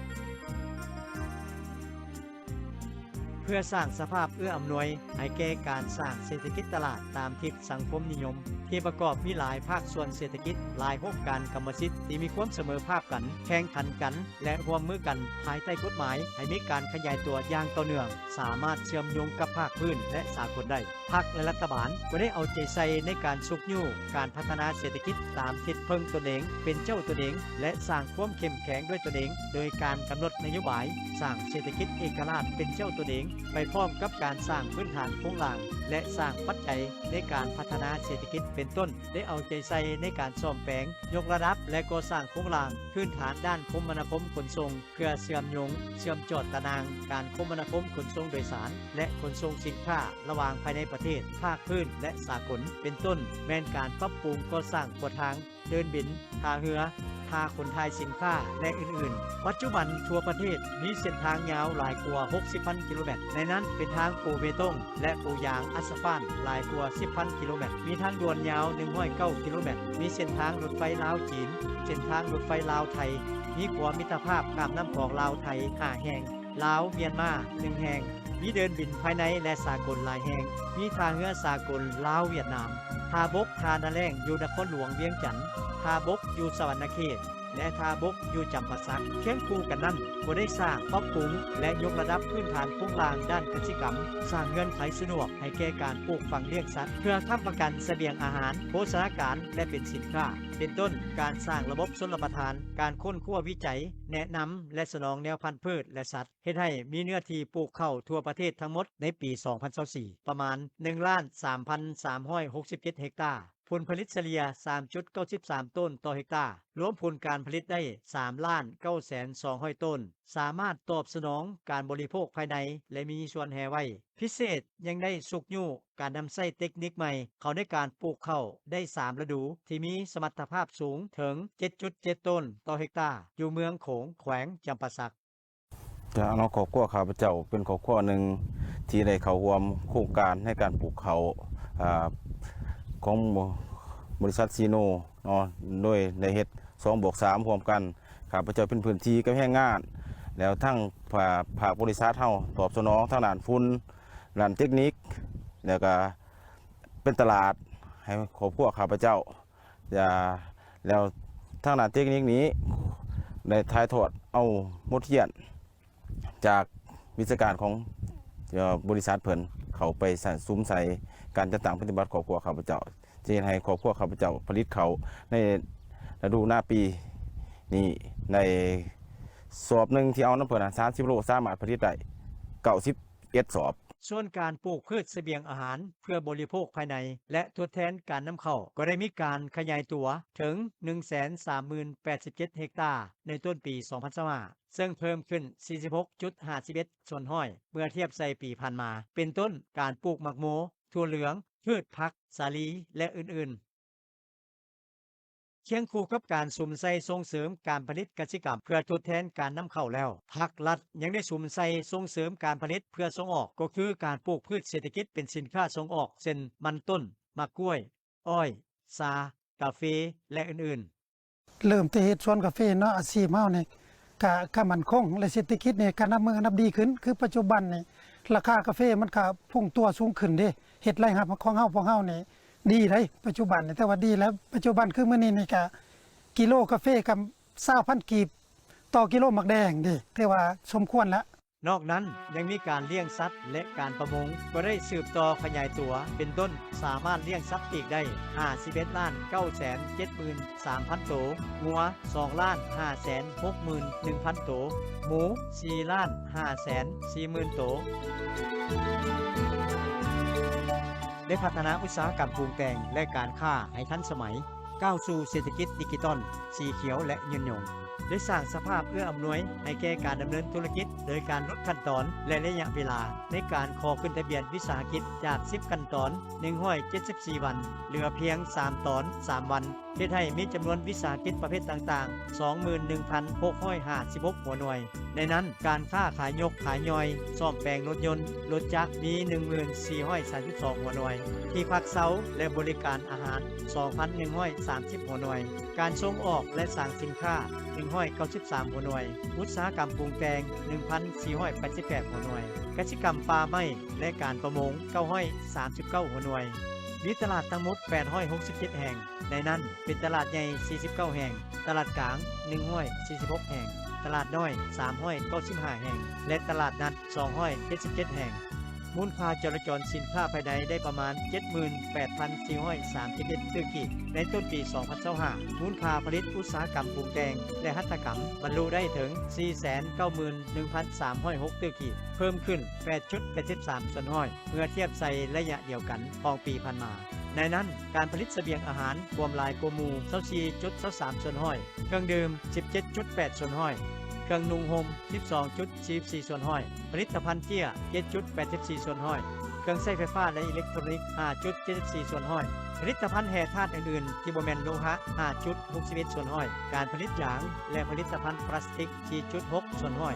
ເພື່ອສ້າງສະພາບເອື້ອອຳນວຍໃຫ້ແກ່ການສ້າງເສດຖະກິດຕະຫຼາດຕາມທິດສັງຄົມນິຍົມ ທີ່ປະກອບມີຫຼາຍພາກສ່ວນເສດຖະກິດ, ຫຼາຍໂຮງການກຳມະສິດທີ່ມີຄວາມສະເໝີພາບກັນ, ແຂ່ງຂັນກັນ ແລະ ຮ່ວມມືກັນພາຍໃຕ້ກົດໝາຍ ໃຫ້ມີການຂະຫຍາຍຕົວຢ່າງຕໍ່ເນື່ອງ, ສາມາດເຊື່ອມໂຍງກັບພາກພື້ນ ແລະ ສາກົນໄດ້. ພັກ ແລະ ລັດຖະບານກໍໄດ້ເອົາໃຈໃສ່ໃນການຊຸກຍູ້ການພັດທະນາເສດຖະກິດຕາມທິດເພິ່ງຕົນເອງ, ເປັນເຈົ້າຕົນເອງ ແລະ ສ້າງຄວາມເຂັ້ມແຂງດ້ວຍຕົນເອງ ໂດຍການກຳນົດນະໂຍບາຍ, ສ້າງເສດຖະກິດເອກະລາດເປັນເຈົ້າຕົນເອງ ໄປພ້ອມກັບການສ້າງພື້ນຖານໂຄງລ່າງ ແລະ ສ້າງປັດໄຈໃນການພັດທະນາເສດຖະກິດ ເປັນຕົ້ນ ໄດ້ເອົາໃຈໃສ່ໃນການສ້ອມແປງ, ຍົກລະດັບ ແລະ ກໍ່ສ້າງໂຄງລ່າງພື້ນຖານດ້ານຄົມມະນາຄົມຂົນສົ່ງ ເພື່ອເຊື່ອມໂຍງ, ເຊື່ອມຈອດຕາໜ່າງການຄົມມະນາຄົມຂົນສົ່ງໂດຍສານ ແລະ ຂົນສົ່ງສິນຄ້າລະຫວ່າງພາຍໃນປະເທດ, ພາກພື້ນ ແລະ ສາກົນ ເປັນຕົ້ນແມ່ນການປັບປຸງກໍ່ສ້າງຂົວທາງ, ເດີ່ນບິນ, ທ່າເຮືອ, ທ່າຂົນຖ່າຍສິນຄ້າ ແລະ ອື່ນໆ. ປັດຈຸບັນທົ່ວປະເທດມີເສັ້ນທາງຍາວຫຼາຍກວ່າຫົກສິບພັນກິໂລແມັດ, ໃນນັ້ນເປັນທາງປູເບຕົງ ແລະ ປູຢາງອັດສະຟານຫຼາຍກວ່າສິບພັນກິໂລແມັດ, ມີທາງດ່ວນຍາວໜຶ່ງຮ້ອຍເກົ້າກິໂລແມັດ, ມີເສັ້ນທາງລົດໄຟລາວ-ຈີນ, ເສັ້ນທາງລົດໄຟລາວ-ໄທ, ມີຂົວມິດຕະພາບຂ້າມນ້ຳຂອງລາວ-ໄທຫ້າແຫ່ງ, ລາວ-ມຽນມາໜຶ່ງແຫ່ງ, ມີເດີ່ນບິນພາຍໃນ ແລະ ສາກົນຫຼາຍແຫ່ງ, ມີທ່າເຮືອສາກົນລາວ-ຫວຽດນາມ, ທ່າບົກທ່ານາແລ້ງຢູ່ນະຄອນຫຼວງວຽງຈັນ, ທ່າບົກຢູ່ສະຫວັນນະເຂດ ແລະ ທ່າບົກຢູ່ຈຳປາສັກ. ຄຽງຄູ່ກັນນັ້ນ ກໍໄດ້ສ້າງ, ປັບປຸງ ແລະ ຍົກລະດັບພື້ນຖານໂຄງລ່າງດ້ານກະສິກຳ, ສ້າງເງື່ອນໄຂສະດວກໃຫ້ແກ່ການປູກຝັງລ້ຽງສັດ ເພື່ອຄ້ຳປະກັນສະບຽງອາຫານ, ໂພຊະນາການ ແລະ ເປັນສິນຄ້າ ເປັນຕົ້ນ ການສ້າງລະບົບຊົນລະປະທານ, ການຄົ້ນຄວ້າວິໄຈ, ແນະນຳ ແລະ ສະໜອງແນວພັນພືດ ແລະ ສັດ ເຮັດໃຫ້ມີເນື້ອທີ່ປູກເຂົ້າທົ່ວປະເທດທັງໝົດໃນປີສອງພັນຊາວສີ່ ປະມານໜຶ່ງລ້ານສາມພັນສາມຮ້ອຍຫົກສິບເຈັດເຮັກຕາ, ຜົນຜະລິດສະເລ່ຍສາມຈຸດເກົ້າສິບສາມໂຕນຕໍ່ເຮັກຕາ, ລວມຜົນການຜະລິດໄດ້ສາມລ້ານເກົ້າແສນສອງຮ້ອຍໂຕນ, ສາມາດຕອບສະໜອງການບໍລິໂພກພາຍໃນ ແລະ ມີສ່ວນແຮ່ໄວ້. ພິເສດຍັງໄດ້ຊຸກຍູ້ການນຳໃຊ້ເຕັກນິກໃໝ່ເຂົ້າໃນການປູກເຂົ້າໄດ້ສາມລະດູ ທີ່ມີສະມັດຕະພາບສູງເຖິງເຈັດຈຸດເຈັດໂຕນຕໍ່ເຮັກຕາ ຢູ່ເມືອງໂຂງ ແຂວງຈຳປາສັກ. ຈະເອົາຄອບຄົວຂ້າພະເຈົ້າເປັນຄອບຄົວໜຶ່ງທີ່ໄດ້ເຂົ້າຮ່ວມໂຄງການໃນການປູກເຂົ້າ ອາ ຂອງບໍລິສັດຊີໂນເນາະ ໂດຍໄດ້ເຮັດສອງບວກສາມຮ່ວມກັນ. ຂ້າພະເຈົ້າເປັນພື້ນທີ່ກັບແຮງງານ ແລ້ວທາງພາກ ພາກບໍລິສັດເຮົາຕອບສະໜອງທາງດ້ານຝຸ່ນ ດ້ານເຕັກນິກ ແລ້ວກະເປັນຕະຫຼາດໃຫ້ຄອບຄົວຂ້າພະເຈົ້າ. ແລ້ວທາງດ້ານເຕັກນິກນີ້ໄດ້ຖ່າຍທອດເອົາບົດຮຽນຈາກວິຊາການຂອງ ເອີ ບໍລິສັດເພິ່ນເຂົ້າໄປສຸມໃສ່ການຈັດຕັ້ງປະຕິບັດຄອບຄົວຂ້າພະເຈົ້າ ຈະເຮັດໃຫ້ຄອບຄົວຂ້າພະເຈົ້າຜະລິດເຂົ້າໃນລະດູນາປີນີ້ໄດ້ສອບໜຶ່ງທີ່ເອົານຳເພິ່ນນະ ສາມສິບໂລ ສາມາດຜະລິດໄດ້ເກົ້າສິບເອັດສອບ. ສ່ວນການປູກພືດສະບຽງອາຫານເພື່ອບໍລິໂພກພາຍໃນ ແລະ ທົດແທນການນຳເຂົ້າ ກໍໄດ້ມີການຂະຫຍາຍຕົວເຖິງໜຶ່ງແສນສາມໝື່ນແປດສິບເຈັດເຮັກຕາໃນຕົ້ນປີສອງພັນຊາວຫ້າ ເຊິ່ງເພີ່ມຂຶ້ນສີ່ສິບຫົກຈຸດຫ້າສິບເອັດສ່ວນຮ້ອຍເມື່ອທຽບໃສ່ປີຜ່ານມາ ເປັນຕົ້ນ ການປູກໝາກໂມ, ຖົ່ວເຫຼືອງ, ພືດຜັກ, ສາລີ ແລະ ອື່ນໆ. ຄຽງຄູ່ກັບການສຸມໃສ່ສົ່ງເສີມການຜະລິດກະສິກຳເພື່ອທົດແທນການນຳເຂົ້າແລ້ວ, ພາກລັດຍັງໄດ້ສຸມໃສ່ສົ່ງເສີມການຜະລິດເພື່ອສົ່ງອອກ, ກໍຄືການປູກພືດເສດຖະກິດເປັນສິນຄ້າສົ່ງອອກ ເຊັ່ນ ມັນຕົ້ນ, ໝາກກ້ວຍ, ອ້ອຍ, ຊາ, ກາເຟ ແລະ ອື່ນໆ. ເລີ່ມແຕ່ເຮັດສວນກາເຟເນາະ ອາຊີບເຮົານີ້ກະ ກະໝັ້ນຄົງ ແລະ ເສດຖະກິດນີ້ກະນັບມື້ນັບດີຂຶ້ນ. ຄືປັດຈຸບັນນີ້ ລາຄາກາເຟມັນກະພຸ່ງຕົວສູງຂຶ້ນເດ້ ເຮັດລາຍຮັບຂອງເຮົາ ພວກເຮົານີ້ດີໄດ໋ ປັດຈຸບັນນີ້ ຖືວ່າດີແລ້ວ. ປັດຈຸບັນຄືມື້ນີ້ນີ້ກະ ກິໂລກາເຟກະຊາວພັນກີບຕໍ່ກິໂລໝາກແດງເດ້ ຖືວ່າສົມຄວນລະ. ນອກນັ້ນຍັງມີການລ້ຽງສັດ ແລະ ການປະມົງກໍໄດ້ສືບຕໍ່ຂະຫຍາຍຕົວ ເປັນຕົ້ນ ສາມາດລ້ຽງສັດປີກໄດ້ຫ້າສິບເອັດລ້ານເກົ້າແສນເຈັດໝື່ນສາມພັນໂຕ, ງົວສອງລ້ານຫ້າແສນຫົກໝື່ນໜຶ່ງພັນໂຕ, ໝູສີ່ລ້ານຫ້າແສນສີ່ໝື່ນໂຕ. ໄດ້ພັດທະນາອຸດສາຫະກຳປຸງແຕ່ງ ແລະ ການຄ້າໃຫ້ທັນສະໄໝ, ກ້າວສູ່ເສດຖະກິດດິຈິຕອນ, ສີຂຽວ ແລະ ຍືນຍົງ. ໄດ້ສ້າງສະພາບເອື້ອອຳນວຍໃຫ້ແກ່ການດຳເນີນທຸລະກິດ ໂດຍການຫຼຸດຂັ້ນຕອນ ແລະ ໄລຍະເວລາໃນການຂໍຂຶ້ນທະບຽນວິສາຫະກິດຈາກສິບຂັ້ນຕອນ ໜຶ່ງຮ້ອຍເຈັດສິບສີ່ວັນ ເຫຼືອພຽງສາມຕອນ ສາມວັນ ເຮັດໃຫ້ມີຈຳນວນວິສາຫະກິດປະເພດຕ່າງໆ ສອງໝື່ນໜຶ່ງພັນຫົກຮ້ອຍຫ້າສິບຫົກຫົວໜ່ວຍ. ໃນນັ້ນ, ການຄ້າຂາຍຍົກຂາຍຍ່ອຍ, ສ້ອມແປງລົດຍົນ, ລົດຈັກ ມີໜຶ່ງໝື່ນສີ່ຮ້ອຍສາມສິບສອງຫົວໜ່ວຍ, ທີ່ພັກເຊົາ ແລະ ບໍລິການອາຫານ ສອງພັນໜຶ່ງຮ້ອຍສາມສິບຫົວໜ່ວຍ, ການສົ່ງອອກ ແລະ ສ້າງສິນຄ້າ ໜຶ່ງຮ້ອຍເກົ້າສິບສາມຫົວໜ່ວຍ, ອຸດສາຫະກຳປຸງແຕ່ງ ໜຶ່ງພັນສີ່ຮ້ອຍແປດສິບແປດຫົວໜ່ວຍ, ກະສິກຳປ່າໄມ້ ແລະ ການປະມົງ ເກົ້າຮ້ອຍສາມສິບເກົ້າຫົວໜ່ວຍ. ມີຕະຫຼາດທັງໝົດ ແປດຮ້ອຍຫົກສິບເຈັດແຫ່ງ, ໃນນັ້ນເປັນຕະຫຼາດໃຫຍ່ ສີ່ສິບເກົ້າແຫ່ງ, ຕະຫຼາດກາງ ໜຶ່ງຮ້ອຍສີ່ສິບຫົກແຫ່ງ, ຕະຫຼາດນ້ອຍ ສາມຮ້ອຍເກົ້າສິບຫ້າແຫ່ງ ແລະ ຕະຫຼາດນັດ ສອງຮ້ອຍເຈັດສິບເຈັດແຫ່ງ. ມູນຄ່າຈໍລະຈອນສິນຄ້າພາຍໃນໄດ້ປະມານ ເຈັດໝື່ນແປດພັນສີ່ຮ້ອຍສາມສິບເອັດຕື້ກີບໃນຕົ້ນປີສອງພັນຊາວຫ້າ. ມູນຄ່າຜະລິດອຸດສາຫະກຳປຸງແຕ່ງ ແລະ ຫັດຖະກຳ ບັນລຸໄດ້ເຖິງ ສີ່ແສນເກົ້າໝື່ນໜຶ່ງພັນສາມຮ້ອຍຫົກຕື້ກີບ, ເພີ່ມຂຶ້ນ ແປດຈຸດແປດສິບສາມສ່ວນຮ້ອຍ ເມື່ອທຽບໃສ່ໄລຍະດຽວກັນຂອງປີຜ່ານມາ. ໃນນັ້ນ, ການຜະລິດສະບຽງອາຫານ ກວມຫຼາຍກວ່າໝູ່ ຊາວສີ່ຈຸດຊາວສາມສ່ວນຮ້ອຍ, ເຄື່ອງດື່ມ ສິບເຈັດຈຸດແປດສ່ວນຮ້ອຍ, ເຄື່ອງນຸ່ງຫົ່ມ ສິບສອງຈຸດສີ່ສີ່ສ່ວນຮ້ອຍ, ຜະລິດຕະພັນເຈ້ຍ ເຈັດຈຸດແປດສິບສີ່ສ່ວນຮ້ອຍ, ເຄື່ອງໃຊ້ໄຟຟ້າ ແລະ ອີເລັກໂທຣນິກ ຫ້າຈຸດເຈັດສິບສີ່ສ່ວນຮ້ອຍ, ຜະລິດຕະພັນແຮ່ທາດອື່ນໆທີ່ບໍ່ແມ່ນໂລຫະ ຫ້າຈຸດຫົກສິບເອັດສ່ວນຮ້ອຍ, ການຜະລິດຢາງ ແລະ ຜະລິດຕະພັນພລາສຕິກ ສີ່ຈຸດຫົກສ່ວນຮ້ອຍ.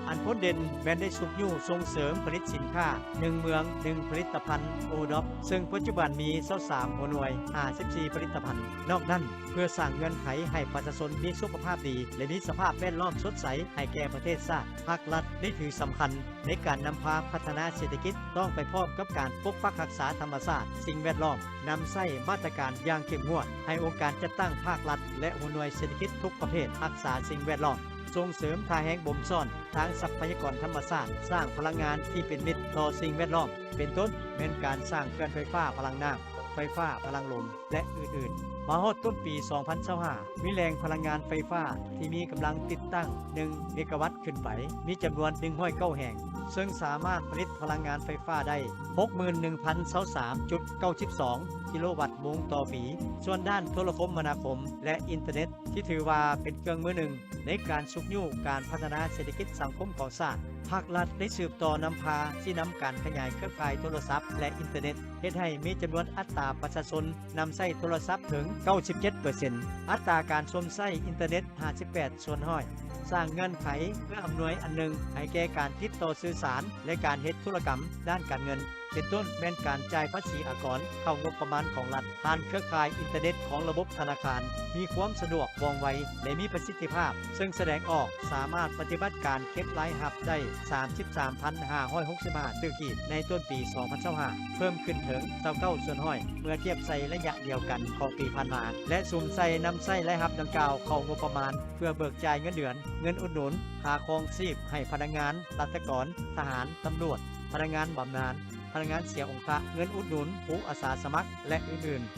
ອັນພົ້ນເດັ່ນແມ່ນໄດ້ຊຸກຍູ້ສົ່ງເສີມຜະລິດສິນຄ້າ ໜຶ່ງເມືອງ ໜຶ່ງຜະລິດຕະພັນ ໂອດອບ ເຊິ່ງປັດຈຸບັນມີ ຊາວສາມຫົວໜ່ວຍ ຫ້າສິບສີ່ຜະລິດຕະພັນ. ນອກນັ້ນ, ເພື່ອສ້າງເງື່ອນໄຂໃຫ້ປະຊາຊົນມີສຸຂະພາບດີ ແລະ ມີສະພາບແວດລ້ອມສົດໃສໃຫ້ແກ່ປະເທດຊາດ, ພາກລັດໄດ້ຖືສຳຄັນໃນການນຳພາພັດທະນາເສດຖະກິດ ຕ້ອງໄປພ້ອມກັບການປົກປັກຮັກສາທຳມະຊາດ, ສິ່ງແວດລ້ອມ, ນຳໃຊ້ມາດຕະການຢ່າງເຂັ້ມງວດ ໃຫ້ອົງການຈັດຕັ້ງພາກລັດ ແລະ ຫົວໜ່ວຍເສດຖະກິດທຸກປະເພດຮັກສາສິ່ງແວດລ້ອມ, ສົ່ງເສີມທ່າແຮງບົ່ມຊ້ອນທາງຊັບພະຍາກອນທຳມະຊາດ, ສ້າງພະລັງງານທີ່ເປັນມິດຕໍ່ສິ່ງແວດລ້ອມ, ເປັນຕົ້ນແມ່ນການສ້າງເຂື່ອນໄຟຟ້າພະລັງນ້ຳ, ໄຟຟ້າພະລັງລົມ ແລະ ອື່ນໆ. ມາຮອດຕົ້ນປີສອງພັນຊາວຫ້າ ມີແຫຼ່ງພະລັງງານໄຟຟ້າທີ່ມີກຳລັງຕິດຕັ້ງ ໜຶ່ງເມກາວັດຂຶ້ນໄປ ມີຈຳນວນ ໜຶ່ງຮ້ອຍເກົ້າແຫ່ງ, ເຊິ່ງສາມາດຜະລິດພະລັງງານໄຟຟ້າໄດ້ ຫົກໝື່ນໜຶ່ງພັນຊາວສາມຈຸດເກົ້າສິບສອງກິໂລວັດໂມງຕໍ່ປີ. ສ່ວນດ້ານໂທລະຄົມມະນາຄົມ ແລະ ອິນເຕີເນັດ ທີ່ຖືວ່າເປັນເຄື່ອງມືໜຶ່ງໃນການຊຸກຍູ້ການພັດທະນາເສດຖະກິດສັງຄົມຂອງຊາດ, ພາກລັດໄດ້ສືບຕໍ່ນຳພາຊີ້ນຳການຂະຫຍາຍເຄືອຂ່າຍໂທລະສັບ ແລະ ອິນເຕີເນັດ, ເຮັດໃຫ້ມີຈຳນວນອັດຕາປະຊາຊົນນຳໃຊ້ໂທລະສັບເຖິງ ເກົ້າສິບເຈັດເປີເຊັນ, ອັດຕາການຊົມໃຊ້ອິນເຕີເນັດ ຫ້າສິບແປດສ່ວນຮ້ອຍ, ສ້າງເງື່ອນໄຂເພື່ອອຳນວຍອັນໜຶ່ງໃຫ້ແກ່ການຕິດຕໍ່ສື່ສານ ແລະ ການເຮັດທຸລະກຳດ້ານການເງິນ, ເປັນຕົ້ນແມ່ນການຈ່າຍພາສີອາກອນເຂົ້າງົບປະມານຂອງລັດ ຜ່ານເຄືອຂ່າຍອິນເຕີເນັດຂອງລະບົບທະນາຄານ, ມີຄວາມສະດວກ ວ່ອງໄວ ແລະ ມີປະສິດທິພາບ, ເຊິ່ງສະແດງອອກສາມາດປະຕິບັດການເກັບລາຍຮັບໄດ້ ສາມສິບສາມພັນຫ້າຮ້ອຍຫົກສິບຫ້າຕື້ກີບໃນຕົ້ນປີສອງພັນຊາວຫ້າ ເພີ່ມຂຶ້ນເຖິງ ຊາວເກົ້າສ່ວນຮ້ອຍ ເມື່ອທຽບໃສ່ໄລຍະດຽວກັນຂອງປີຜ່ານມາ ແລະ ສຸມໃສ່ນຳໃຊ້ລາຍຮັບດັ່ງກ່າວເຂົ້າງົບປະມານ ເພື່ອເບີກຈ່າຍເງິນເດືອນ, ເງິນອຸດໜູນຄ່າຄອງຊີບໃຫ້ພະນັກງານ, ລັດຖະກອນ, ທະຫານ, ຕຳຫຼວດ, ພະນັກງານບຳນານ, ພະນັກງານເສຍອົງຄະ, ເງິນອຸດໜູນຄູອາສາສະໝັກ ແລະ ອື່ນໆ.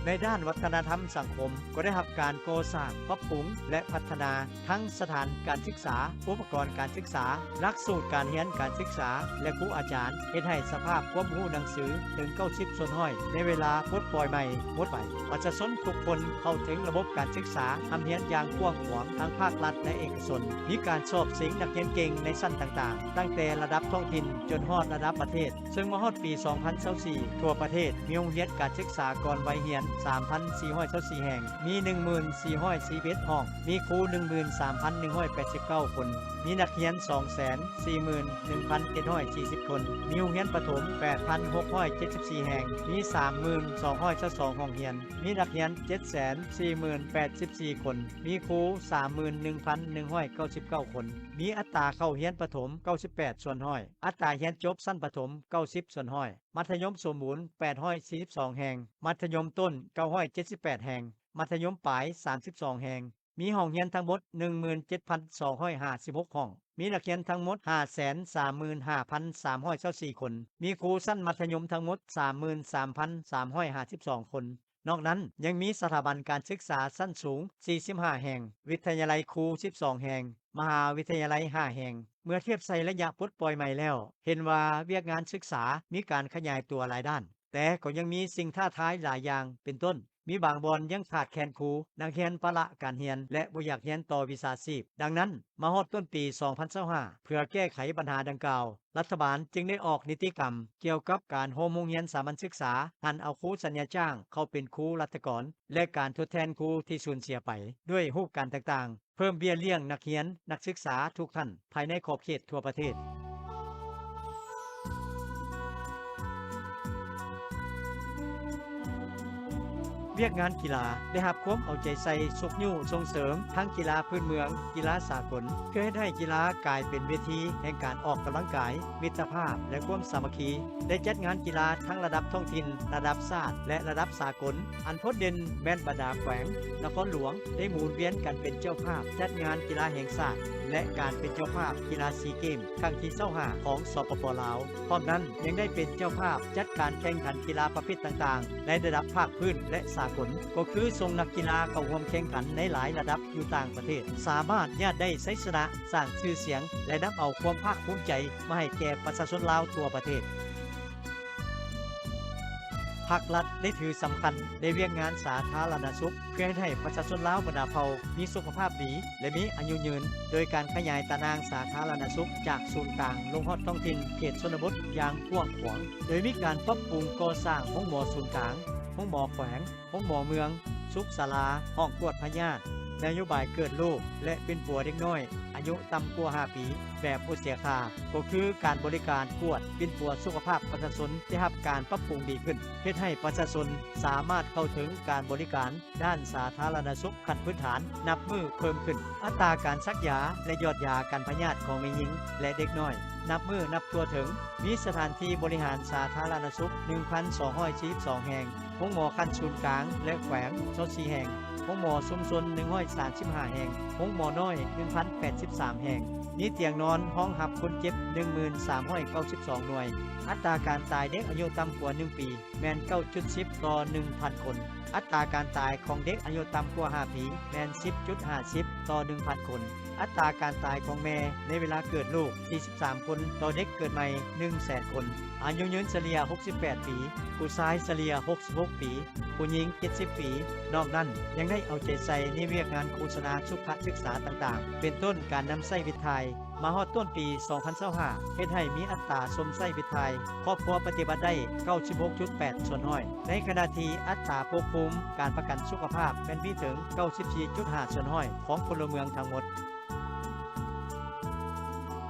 ໃນດ້ານວັດທະນະທຳສັງຄົມ ກໍໄດ້ຮັບການກໍ່ສ້າງ, ປັບປຸງ ແລະ ພັດທະນາ ທັງສະຖານການສຶກສາ, ອຸປະກອນການສຶກສາ, ຫຼັກສູດການຮຽນການສຶກສາ ແລະ ຄູອາຈານ, ເຮັດໃຫ້ສະພາບຄວາມຮູ້ໜັງສືເຖິງ ເກົ້າສິບສ່ວນຮ້ອຍ ໃນເວລາປົດປ່ອຍໃໝ່ໝົດໄປ. ປະຊາຊົນທຸກຄົນເຂົ້າເຖິງລະບົບການສຶກສາ, ຮ່ຳຮຽນຢ່າງກວ້າງຂວາງ ທັງພາກລັດ ແລະ ເອກະຊົນ, ມີການສອບຊິງນັກຮຽນເກັ່ງໃນຊັ້ນຕ່າງໆ ຕັ້ງແຕ່ລະດັບທ້ອງຖິ່ນຈົນຮອດລະດັບປະເທດ. ເຊິ່ງມາຮອດປີສອງພັນຊາວສີ່ ທົ່ວປະເທດມີໂຮງຮຽນການສຶກສາກ່ອນໄວຮຽນ ສາມພັນສີ່ຮ້ອຍຊາວສີ່ແຫ່ງ, ມີ ໜຶ່ງໝື່ນສີ່ຮ້ອຍສີ່ສິບເອັດຫ້ອງ, ມີຄູ ໜຶ່ງໝື່ນສາມພັນໜຶ່ງຮ້ອຍແປດສິບເກົ້າຄົນ, ມີນັກຮຽນ ສອງແສນສີ່ໝື່ນໜຶ່ງພັນເຈັດຮ້ອຍສີ່ສິບຄົນ, ມີໂຮງຮຽນປະຖົມ ແປດພັນຫົກຮ້ອຍເຈັດສິບສີ່ແຫ່ງ, ມີ ສາມໝື່ນສອງຮ້ອຍຊາວສອງຫ້ອງຮຽນ, ມີນັກຮຽນ ເຈັດແສນສີ່ໝື່ນແປດສິບສີ່ຄົນ, ມີຄູ ສາມໝື່ນໜຶ່ງພັນໜຶ່ງຮ້ອຍເກົ້າສິບເກົ້າຄົນ, ມີອັດຕາເຂົ້າຮຽນປະຖົມ ເກົ້າສິບແປດສ່ວນຮ້ອຍ, ອັດຕາຮຽນຈົບຊັ້ນປະຖົມ ເກົ້າສິບສ່ວນຮ້ອຍ, ມັດທະຍົມສົມບູນ ແປດຮ້ອຍສີ່ສິບສອງແຫ່ງ, ມັດທະຍົມຕົ້ນ ເກົ້າຮ້ອຍເຈັດສິບແປດແຫ່ງ, ມັດທະຍົມປາຍ ສາມສິບສອງແຫ່ງ, ມີຫ້ອງຮຽນທັງໝົດ ໜຶ່ງໝື່ນເຈັດພັນສອງຮ້ອຍຫ້າສິບຫົກຫ້ອງ, ມີນັກຮຽນທັງໝົດ ຫ້າແສນສາມໝື່ນຫ້າພັນສາມຮ້ອຍຊາວສີ່ຄົນ, ມີຄູຊັ້ນມັດທະຍົມທັງໝົດ ສາມໝື່ນສາມພັນສາມຮ້ອຍຫ້າສິບສອງຄົນ. ນອກນັ້ນຍັງມີສະຖາບັນການສຶກສາຊັ້ນສູງ ສີ່ສິບຫ້າແຫ່ງ, ວິທະຍາໄລຄູ ສິບສອງແຫ່ງ, ມະຫາວິທະຍາໄລ ຫ້າແຫ່ງ. ເມື່ອທຽບໃສ່ໄລຍະປົດປ່ອຍໃໝ່ແລ້ວ, ເຫັນວ່າວຽກງານສຶກສາມີການຂະຫຍາຍຕົວຫຼາຍດ້ານ, ແຕ່ກໍຍັງມີສິ່ງທ້າທາຍຫຼາຍຢ່າງ, ເປັນຕົ້ນ, ມີບາງບ່ອນຍັງຂາດແຄນຄູ, ນັກຮຽນປະລະການຮຽນ ແລະ ບໍ່ຢາກຮຽນຕໍ່ວິຊາຊີບ. ດັ່ງນັ້ນ, ມາຮອດຕົ້ນປີສອງພັນຊາວຫ້າ ເພື່ອແກ້ໄຂບັນຫາດັ່ງກ່າວ, ລັດຖະບານຈຶ່ງໄດ້ອອກນິຕິກຳກ່ຽວກັບການໂຮມໂຮງຮຽນສາມັນສຶກສາ, ຫັນເອົາຄູສັນຍາຈ້າງເຂົ້າເປັນຄູລັດຖະກອນ ແລະ ການທົດແທນຄູທີ່ສູນເສຍໄປ ດ້ວຍຮູບການຕ່າງໆ, ເພີ່ມເບ້ຍລ້ຽງນັກຮຽນ, ນັກສຶກສາທຸກທ່ານ ພາຍໃນຂອບເຂດທົ່ວປະເທດ. ວຽກງານກິລາໄດ້ຮັບຄວາມເອົາໃຈໃສ່, ຊຸກຍູ້ສົ່ງເສີມທັງກິລາພື້ນເມືອງ, ກິລາສາກົນ ເພື່ອເຮັດໃຫ້ກິລາກາຍເປັນເວທີແຫ່ງການອອກກຳລັງກາຍ, ມິດຕະພາບ ແລະ ຄວາມສາມັກຄີ. ໄດ້ຈັດງານກິລາທັງລະດັບທ້ອງຖິ່ນ, ລະດັບຊາດ ແລະ ລະດັບສາກົນ. ອັນໂດດເດັ່ນແມ່ນບັນດາແຂວງ, ນະຄອນຫຼວງ ໄດ້ໝູນວຽນກັນເປັນເຈົ້າພາບຈັດງານກິລາແຫ່ງຊາດ ແລະ ການເປັນເຈົ້າພາບກິລາຊີເກມຄັ້ງທີຊາວຫ້າຂອງ ສປປ ລາວ. ພ້ອມນັ້ນຍັງໄດ້ເປັນເຈົ້າພາບຈັດການແຂ່ງຂັນກິລາປະເພດຕ່າງໆ ໃນລະດັບພາກພື້ນ ແລະ ສາກົນ, ກໍຄືສົ່ງນັກກິລາເຂົ້າຮ່ວມແຂ່ງຂັນໃນຫຼາຍລະດັບຢູ່ຕ່າງປະເທດ, ສາມາດຍາດໄດ້ໄຊຊະນະ, ສ້າງຊື່ສຽງ ແລະ ນຳເອົາຄວາມພາກພູມໃຈມາໃຫ້ແກ່ປະຊາຊົນລາວທົ່ວປະເທດ. ພາກລັດໄດ້ຖືສຳຄັນໃນວຽກງານສາທາລະນະສຸກ ເພື່ອເຮັດໃຫ້ປະຊາຊົນລາວບັນດາເຜົ່າມີສຸຂະພາບດີ ແລະ ມີອາຍຸຍືນ, ໂດຍການຂະຫຍາຍຕາໜ່າງສາທາລະນະສຸກຈາກສູນກາງລົງຮອດທ້ອງຖິ່ນເຂດຊົນນະບົດຢ່າງກວ້າງຂວາງ, ໂດຍມີການປັບປຸງກໍ່ສ້າງໂຮງໝໍສູນກາງ, ໂຮງໝໍແຂວງ, ໂຮງໝໍເມືອງ, ສຸກສາລາ, ຫ້ອງກວດພະຍາດ, ນະໂຍບາຍເກີດລູກ ແລະ ປິ່ນປົວເດັກນ້ອຍອາຍຸຕ່ຳກວ່າຫ້າປີແບບບໍ່ເສຍຄ່າ, ກໍຄືການບໍລິການກວດປິ່ນປົວສຸຂະພາບປະຊາຊົນໄດ້ຮັບການປັບປຸງດີຂຶ້ນ, ເຮັດໃຫ້ປະຊາຊົນສາມາດເຂົ້າເຖິງການບໍລິການດ້ານສາທາລະນະສຸກຂັ້ນພື້ນຖານນັບມື້ເພີ່ມຂຶ້ນ. ອັດຕາການສັກຢາ ແລະ ຢອດຢາກັນພະຍາດຂອງແມ່ຍິງ ແລະ ເດັກນ້ອຍ ນັບມື້ນັບທົ່ວເຖິງ, ມີສະຖານທີ່ບໍລິຫານສາທາລະນະສຸກ ໜຶ່ງພັນສອງຮ້ອຍສີ່ສິບສອງແຫ່ງ, ໂຮງໝໍຂັ້ນສູນກາງ ແລະ ແຂວງ ຊາວສີ່ແຫ່ງ, ໂຮງໝໍຊຸມຊົນ ໜຶ່ງຮ້ອຍສາມສິບຫ້າແຫ່ງ, ໂຮງໝໍນ້ອຍ ໜຶ່ງພັນແປດສິບສາມແຫ່ງ, ມີຕຽງນອນຮອງຮັບຄົນເຈັບ ໜຶ່ງໝື່ນສາມຮ້ອຍເກົ້າສິບສອງໜ່ວຍ. ອັດຕາການຕາຍເດັກອາຍຸຕ່ຳກວ່າໜຶ່ງປີ ແມ່ນ ເກົ້າຈຸດສິບຕໍ່ໜຶ່ງພັນຄົນ. ອັດຕາການຕາຍຂອງເດັກອາຍຸຕ່ຳກວ່າຫ້າປີ ແມ່ນ ສິບຈຸດຫ້າສິບຕໍ່ໜຶ່ງພັນຄົນ. ອັດຕາການຕາຍຂອງແມ່ໃນເວລາເກີດລູກ ສີ່ສິບສາມຄົນຕໍ່ເດັກເກີດໃໝ່ ໜຶ່ງແສນຄົນ. ອາຍຸຍືນສະເລ່ຍ ຫົກສິບແປດປີ, ຜູ້ຊາຍສະເລ່ຍ ຫົກສິບຫົກປີ, ຜູ້ຍິງ ເຈັດສິບປີ. ນອກນັ້ນຍັງໄດ້ເອົາໃຈໃສ່ໃນວຽກງານໂຄສະນາສຸຂະສຶກສາຕ່າງໆ ເປັນຕົ້ນການນຳໃຊ້ວິດຖ່າຍ, ມາຮອດຕົ້ນປີສອງພັນຊາວຫ້າ ເຮັດໃຫ້ມີອັດຕາຊົມໃຊ້ວິດຖ່າຍຄອບຄົວປະຕິບັດໄດ້ ເກົ້າສິບຫົກຈຸດແປດສ່ວນຮ້ອຍ, ໃນຂະນະທີ່ອັດຕາປົກຄຸມການປະກັນສຸຂະພາບແມ່ນມີເຖິງ ເກົ້າສິບສີ່ຈຸດຫ້າສ່ວນຮ້ອຍຂອງພົນລະເມືອງທັງໝົດ.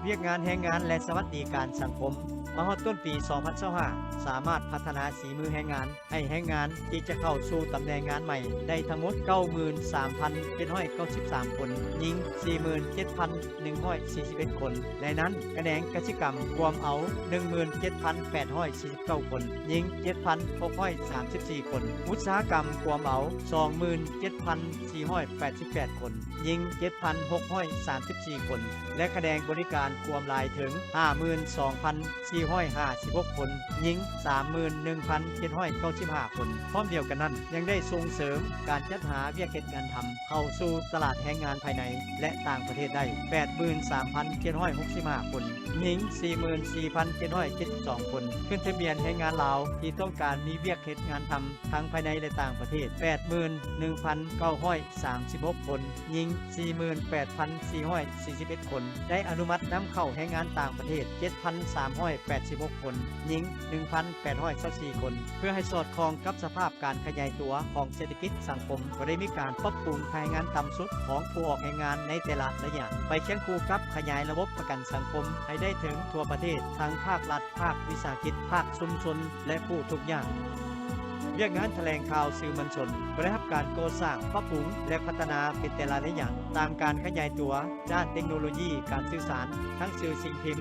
ວຽກງານແຮງງານ ແລະ ສະຫວັດດີການສັງຄົມ, ມາຮອດຕົ້ນປີສອງພັນຊາວຫ້າ ສາມາດພັດທະນາສີມືແຮງງານ ໃຫ້ແຮງງານທີ່ຈະເຂົ້າສູ່ຕຳແໜ່ງງານໃໝ່ໄດ້ທັງໝົດ ເກົ້າໝື່ນສາມພັນເຈັດຮ້ອຍເກົ້າສິບສາມຄົນ, ຍິງ ສີ່ໝື່ນເຈັດພັນໜຶ່ງຮ້ອຍສີ່ສິບເອັດຄົນ. ໃນນັ້ນ, ຂະແໜງກະສິກຳກວມເອົາ ໜຶ່ງໝື່ນເຈັດພັນແປດຮ້ອຍສີ່ສິບເກົ້າຄົນ, ຍິງ ເຈັດພັນຫົກຮ້ອຍສາມສິບສີ່ຄົນ. ອຸດສາຫະກຳກວມເອົາ ສອງໝື່ນເຈັດພັນສີ່ຮ້ອຍແປດສິບແປດຄົນ, ຍິງ ເຈັດພັນຫົກຮ້ອຍສາມສິບສີ່ຄົນ ແລະ ຂະແໜງບໍລິການກວມຫຼາຍເຖິງ ຫ້າໝື່ນສອງພັນສີ່ຮ້ອຍຫ້າສິບຫົກຄົນ, ຍິງ ສາມໝື່ນໜຶ່ງພັນເຈັດຮ້ອຍເກົ້າສິບຫ້າຄົນ. ພ້ອມດຽວກັນນັ້ນ, ຍັງໄດ້ສົ່ງເສີມການຈັດຫາວຽກເຮັດງານທຳເຂົ້າສູ່ຕະຫຼາດແຮງງານພາຍໃນ ແລະ ຕ່າງປະເທດໄດ້ ແປດໝື່ນສາມພັນເຈັດຮ້ອຍຫົກສິບຫ້າຄົນ, ຍິງ ສີ່ໝື່ນສີ່ພັນເຈັດຮ້ອຍເຈັດສິບສອງຄົນ, ຂຶ້ນທະບຽນແຮງງານລາວທີ່ຕ້ອງການມີວຽກເຮັດງານທຳ ທັງພາຍໃນ ແລະ ຕ່າງປະເທດ ແປດໝື່ນໜຶ່ງພັນເກົ້າຮ້ອຍສາມສິບຫົກຄົນ, ຍິງ ສີ່ໝື່ນແປດພັນສີ່ຮ້ອຍສີ່ສິບເອັດຄົນ, ໄດ້ອະນຸມັດນຳເຂົ້າແຮງງານຕ່າງປະເທດ ເຈັດພັນສາມຮ້ອຍແປດສິບຫົກຄົນ, ຍິງ ໜຶ່ງພັນແປດຮ້ອຍຊາວສີ່ຄົນ. ເພື່ອໃຫ້ສອດຄ່ອງກັບສະພາບການຂະຫຍາຍຕົວຂອງເສດຖະກິດສັງຄົມ, ກໍໄດ້ມີການປັບປຸງຄ່າແຮງງານຕ່ຳສຸດຂອງຜູ້ອອກແຮງງານໃນແຕ່ລະໄລຍະ, ໄປຄຽງຄູ່ກັບຂະຫຍາຍລະບົບປະກັນສັງຄົມໃຫ້ໄດ້ເຖິງທົ່ວປະເທດ, ທັງພາກລັດ, ພາກວິສາຫະກິດ, ພາກຊຸມຊົນ ແລະ ຜູ້ທຸກຍາກ. ວຽກງານຖະແຫຼງຂ່າວສື່ມວນຊົນກໍໄດ້ຮັບການກໍ່ສ້າງ, ປັບປຸງ ແລະ ພັດທະນາເປັນແຕ່ລະໄລຍະ ຕາມການຂະຫຍາຍຕົວດ້ານເຕັກໂນໂລຢີການສື່ສານ ທັງສື່ສິ່ງພິມ,